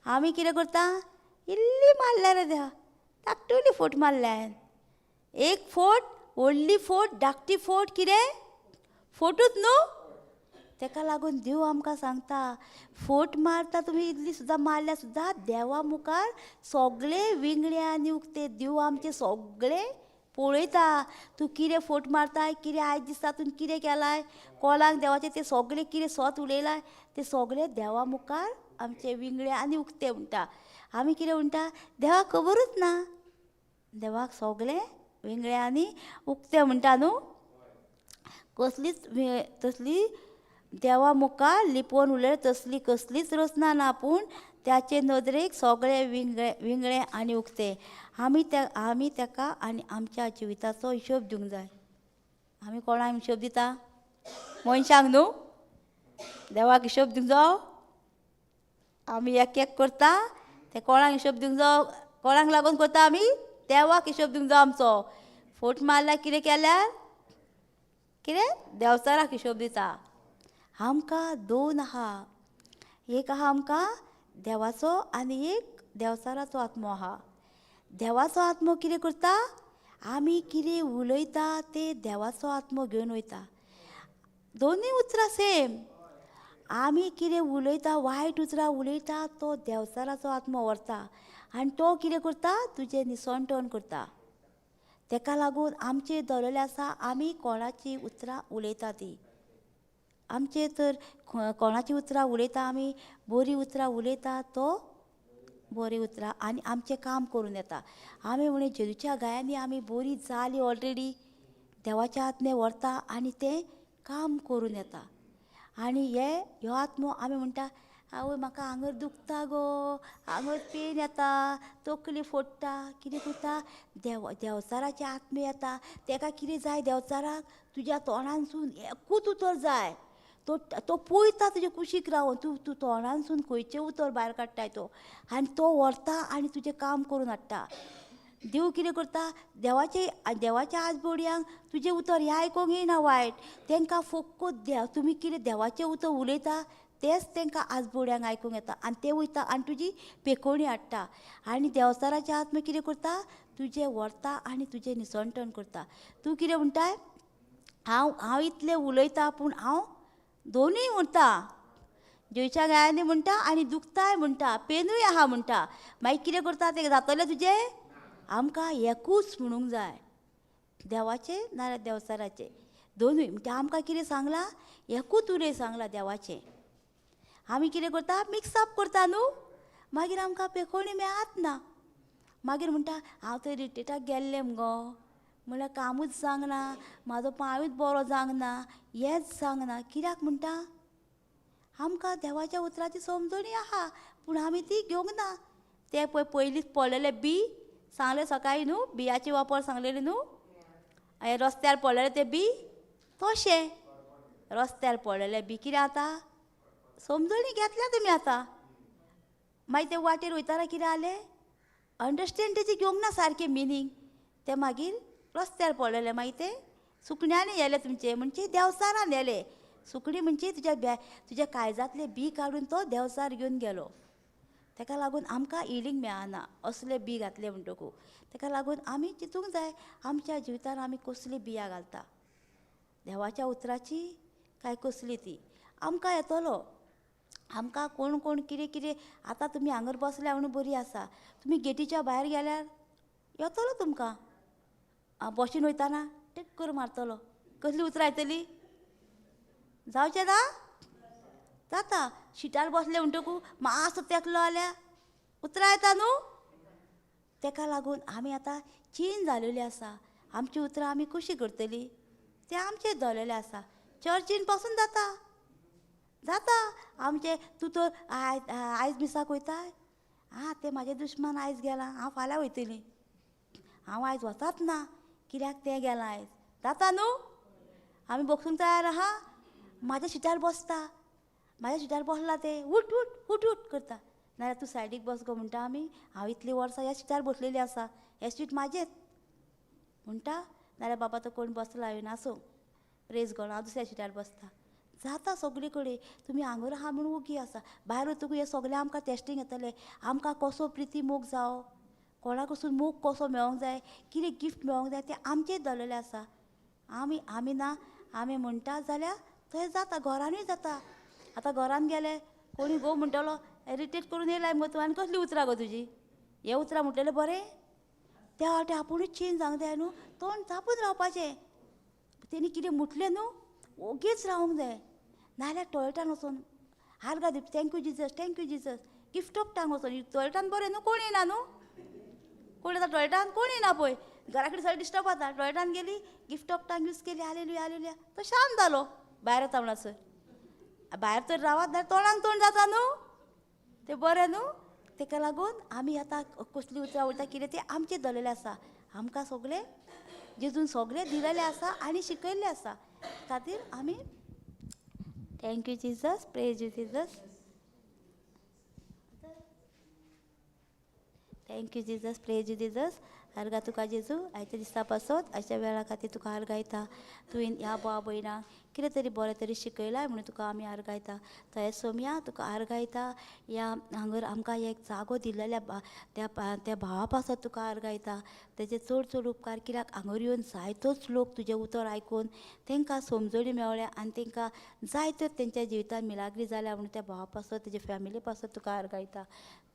आमी कितें करता, इल्ली मारल्यार रे देवा, धाकटुली फोट मारल्या हांवें, एक फोट, व्हडली फोट, धाकटी फोट, कितें फोटूच न्हू. तेका लागून देव आमकां सांगता फोट मारता तुमी इतली सुद्दां मारल्यार सुद्दां देवा मुखार सगळे विंगळे आनी उक्ते. देव आमचे सगळे पळयता, तूं कितें फोट मारताय, कितें आयज दिसता तूं कितें केलाय, कोणाक देवाचें तें सगळें कितें सत उलयलाय तें सगळें देवा मुखार आमचे विंगळे आनी उक्ते म्हणटा. आमी कितें म्हणटा, देवाक खबरूच ना, देवाक सगळें विंगळे आनी उक्ते म्हणटा न्हू. कसलीच तसली देवा मुखार लिपोवन उरलें तसली कसलीच रचना ना, पूण त्याचे नदरेक सगळे विंगळे विंगळे आनी उक्ते. आमी त्या आमी ताका आनी आमच्या जिविताचो हिशोब दिवंक जाय. आमी कोणाक हिशोब दिता, मनशांक न्हू. देवाक हिशोब दिवंक जावो. आमी एक एक करता ते कोणाक हिशोब दिवंक जावो, कोणाक लागून करता आमी, देवाक हिशोब दिवंक जावो आमचो. फोट मारल्यार कितें केल्यार कितें देंवचाराक हिशोब दिता. आमकां दोन आहा, एक आहा आमकां देवाचो आनी एक देंवचाराचो आत्मो आहा. देवाचो आत्मो कितें करता, आमी कितें उलयता तें देवाचो आत्मो घेवन वयता. दोनूय उतरां सेम. आमी कितें उलयता, वायट उतरां उलयता, तो देंवचाराचो आत्मो व्हरता आनी तो कितें करता, तुजें निसणटण करता. तेका लागून आमचें दवरलेलें आसा आमी कोणाची उतरां उलयता ती. आमचे तर कोणाची उतरां उलयता आमी, बरीं उतरां उलयता तो बरीं उतरां आनी आमचें काम करून येता. आमी म्हणून जेजूच्या गायांनी आमी बरी जाली ऑलरेडी, देवाच्या आत्मे व्हरता आनी तें काम करून येता. आनी हे ह्यो आत्मो आमी म्हणटा, आवय म्हाका आंगर दुखता गो, आंगर पेन येता, तकली फोडटा, कितें करता, देव देंवचाराचे आत्मे येता. तेका कितें जाय देंवचाराक, तुज्या तोंडानसून एकूच उतर जाय. तो तो पळयता तुजे कुशीक रावन, तूं तूं तोंडानसून खंयचें उतर भायर काडटाय तो, आनी तो व्हरता आनी तुजें काम करून हाडटा. देव कितें करता, देवाचे देवाच्या आजबोडयांक तुजें उतर हें आयकोंक येना वायट, तांकां फक्त देव तुमी कितें देवाचें उतर उलयता तेंच तांकां आजबोडयांक आयकूंक येता आनी ते वयता आनी तुजी पेकोवणी हाडटा. आनी देंवचाराचे आत्मा कितें करता, तुजें व्हरता आनी तुजें निसणटण करता. तूं कितें म्हणटाय, हांव हांव इतलें उलयता पूण हांव दोनूय म्हणटा, जेवच्या गायांनी म्हणटा आनी दुखताय म्हणटा, पेनूय आहा म्हणटा. मागीर कितें करता तें जातलें तुजें? आमकां एकूच म्हणूंक जाय, देवाचें नाजाल्यार देंवचाराचें, दोनूय. म्हणजे आमकां कितें सांगलां, एकूच उलय सांगलां देवाचें. आमी कितें करता, मिक्सअप करता न्हू, मागीर आमकां पेकोवणी मेळत ना. मागीर म्हणटा हांव थंय रिट्रीटाक गेल्लें मुगो, म्हणल्यार कामूच जावंक ना, म्हाजो पांयूच बरो जावंक ना, हेंच जावंक ना. कित्याक म्हणटा, आमकां देवाच्या उतराची समजणी आहा पूण आमी ती घेवंक ना. तें पळय पयलींच पडलेलें बी सांगलें सकाळीं न्हू, बियाची वापर सांगलेली न्हू, हें रस्त्यार पडलेलें तें बी, तशें रस्त्यार पडलेलें बी कितें आतां समजणी घेतल्या तुमी आतां. मागीर ते वाटेर वयतना कितें जालें, अंडरस्टँड तेजें घेवंक ना सारकें मिनींग, तें मागीर रस्त्यार पडलेलें. मागीर तें सुकण्यांनी येलें तुमचें, म्हणजे देंवचारान येलें. सुकणीं म्हणजे तुज्या तुज्या काळजांतलें बी काडून तो देंवचार घेवन गेलो. ताका लागून आमकां हिलींग मेळना असलें बी घातलें म्हणटकूच. ताका लागून आमी चिंतूंक जाय आमच्या जिवितान आमी कसलीं बियां घालता, देवाच्या उतराची काय कसली ती. आमकां येतलो, आमकां कोण कोण कितें कितें. आतां तुमी हांगर बसल्या म्हणून बरी आसा, तुमी गेटीच्या भायर गेल्यार येतलो तुमकां. बशीन वयतना टिक्कर मारतलो, कसली उतरां येतली, जावचें ना जाता. शिटार बसले म्हणटकू मातसो तेंकलो जाल्यार उतरां येता न्हू. ताका लागून आमी आतां चेंज जालेली आसा, आमची उतरां आमी कशी करतली तें आमचें दवरलेलें आसा. चर्चीन पासून जाता जाता आमचें. तूं तर आयज मिसाक वयताय, आं तें म्हाजें दुस्मान आयज गेलां, हांव फाल्यां वयतली, हांव आयज वचात ना कित्याक तें गेलां आयज. जाता न्हू, आमी बसूंक तयार आहा. म्हाज्या शिटार बसता, म्हाज्या शिटार बसला तें उठ उठ उठ उठ करता, नाजाल्यार तूं सायडीक बस गो म्हणटा आमी, हांव इतलीं वर्सां ह्या शिटार बसलेली आसा, हें सीट म्हाजेंच म्हणटा. नाजाल्यार बाबा तो कोण बसला येवन आसूं, प्रेज गॉड, हांव दुसऱ्या शिटार बसता. जाता सगळे कडेन. तुमी हांगर आहा म्हणून ओगी आसा, भायर वतकूच हें सगळें आमकां टेस्टींग येतलें. आमकां कसो प्रिती मोग जावो, कोणा कडसून मोग कसो मेळोंक जाय, कितें गिफ्ट मेळोंक जाय तें आमचें दवरलेलें आसा. आमी आमी ना आमी म्हणटा जाल्यार थंय जाता, घरानूय जाता. आतां घरान गेले कोणी गो म्हणटलो इरिटेट करून येयलाय मुगो तूं, आनी कसली उतरां गो तुजी, हे उतरां म्हटलेलें बरें. त्या वाटे आपुणूच चेंज जावंक जाय न्हू, तोंड धांपून रावपाचें. तेणी कितें म्हटलें न्हू ओगीच रावंक जाय, नाजाल्यार टॉयलेटान वचोन आर्गां दिवप, thank you Jesus, thank you Jesus, gift of tongue वचोन टॉयलेटान बरें न्हू, कोण येना न्हू, कोण येता टॉयलेटान, कोण येना पळय, घरा कडेन सगळें डिस्टर्ब जाता. टॉयलेटान गेली, गिफ्ट ऑफ टांग यूज केली, हालेलुया हालेलुया, तो शांत जालो. भायर येता म्हणसर भायर तर रावात, नाल्यार तोंडाक तोंड जाता न्हू, तें बरें न्हू. ताका लागून आमी आतां कसली उतरां उलयता कितें तें आमचें दवरलेलें आसा. आमकां सगळें जेजून सगळें दिलेलें आसा आनी शिकयल्लें आसा. खातीर आमी thank you Jesus, praise you Jesus, thank you Jesus, praise you Jesus. आर्गां तुका जेजू, आयच्या दिसा पासत आयच्या वेळा खातीर तुका आर्गां. तुवें ह्या भाव भयणांक कितें तरी बरें तरी शिकयलां म्हणून तुका आमी आर्गां. थंय सोमया तुका आर्गां. ह्या हांगर आमकां एक जागो दिलेल्या त्या त्या भावा पासत तुका आर्गां. तेजे चड चड उपकार, कित्याक हांगर येवन जायतोच लोक तुजें उतर आयकून तांकां समजणी मेवल्या आनी तांकां जायत्यो तेंच्या जिवितान मिलाग्री जाल्या म्हणून त्या भावा पासत तेजे फॅमिली पासत तुका आर्गां.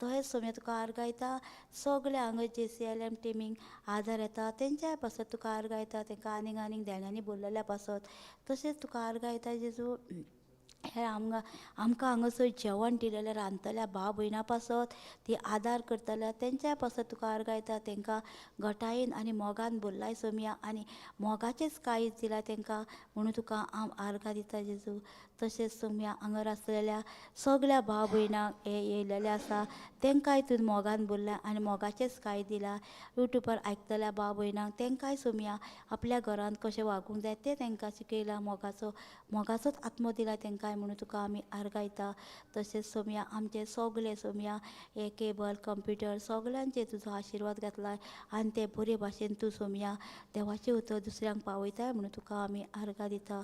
तहें सोमया तुका आर्गां. सगळे हांगा जे सी एल एम टिमींक आदार येता तेंच्याय पासत तुका आर्गां. तांकां आनीक आनीक देण्यांनी बोल्लेल्या पासत तशेंच तुका आर्गां जेजू. हे आमकां आमकां हांगासर जेवण दिलेलें रांदतल्या भाव भयणां पासत ती आदार करतल्या तेंच्याय पासत तुका आर्गां. तांकां घटायेन आनी मोगान बोल्लाय सोमया आनी मोगाचेंच काळीज दिलां तांकां म्हणून तुका हांव आर्गां दिता जेजू. तशेंच सोमया हांगर आसलेल्या सगळ्या भाव भयणांक हे येयलेले आसा तांकांय तूं मोगान बोल्ला आनी मोगाचेंच काळीज दिलां. युट्यूबार आयकतल्या भाव भयणांक तांकांय सोमया आपल्या घरांत कशें वागूंक जाय तें तांकां शिकयलां, मोगाचो मोगाचोच आत्मो दिला तांकां. काय म्हणून तुका आमी आर्गायता. तशेंच सोमया आमचे सगळे सोमया हे केबल कंप्युटर सगळ्यांचे तुजो आशिर्वाद घातला आनी ते बरे भाशेन तूं सोमया देवाचें उतर दुसऱ्यांक पावयताय म्हणून तुका आमी आर्गां दिता.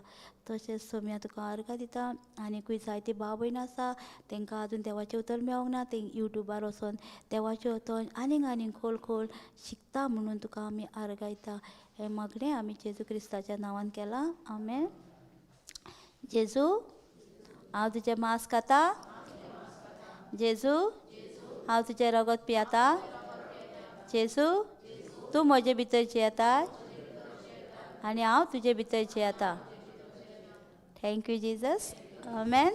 तशेंच सोमया तुका आर्गां दिता. आनीकूय जायती भाव भयणां आसा तांकां आजून देवाचें उतर मेळोंक ना, ते युट्यूबार वचोन देवाचें उतर आनीक आनीक खोल खोल शिकता म्हणून तुका आमी आर्गायता. हें मागणें आमी जेजू क्रिस्ताच्या नांवान केलां, आमेन. जेजू हांव तुजें मांस खाता, जेजू हांव तुजें रगत पियेता, जेजू तूं म्हजे भितर जियेता आनी हांव तुजे भितर जियेता. Thank you Jesus, amen.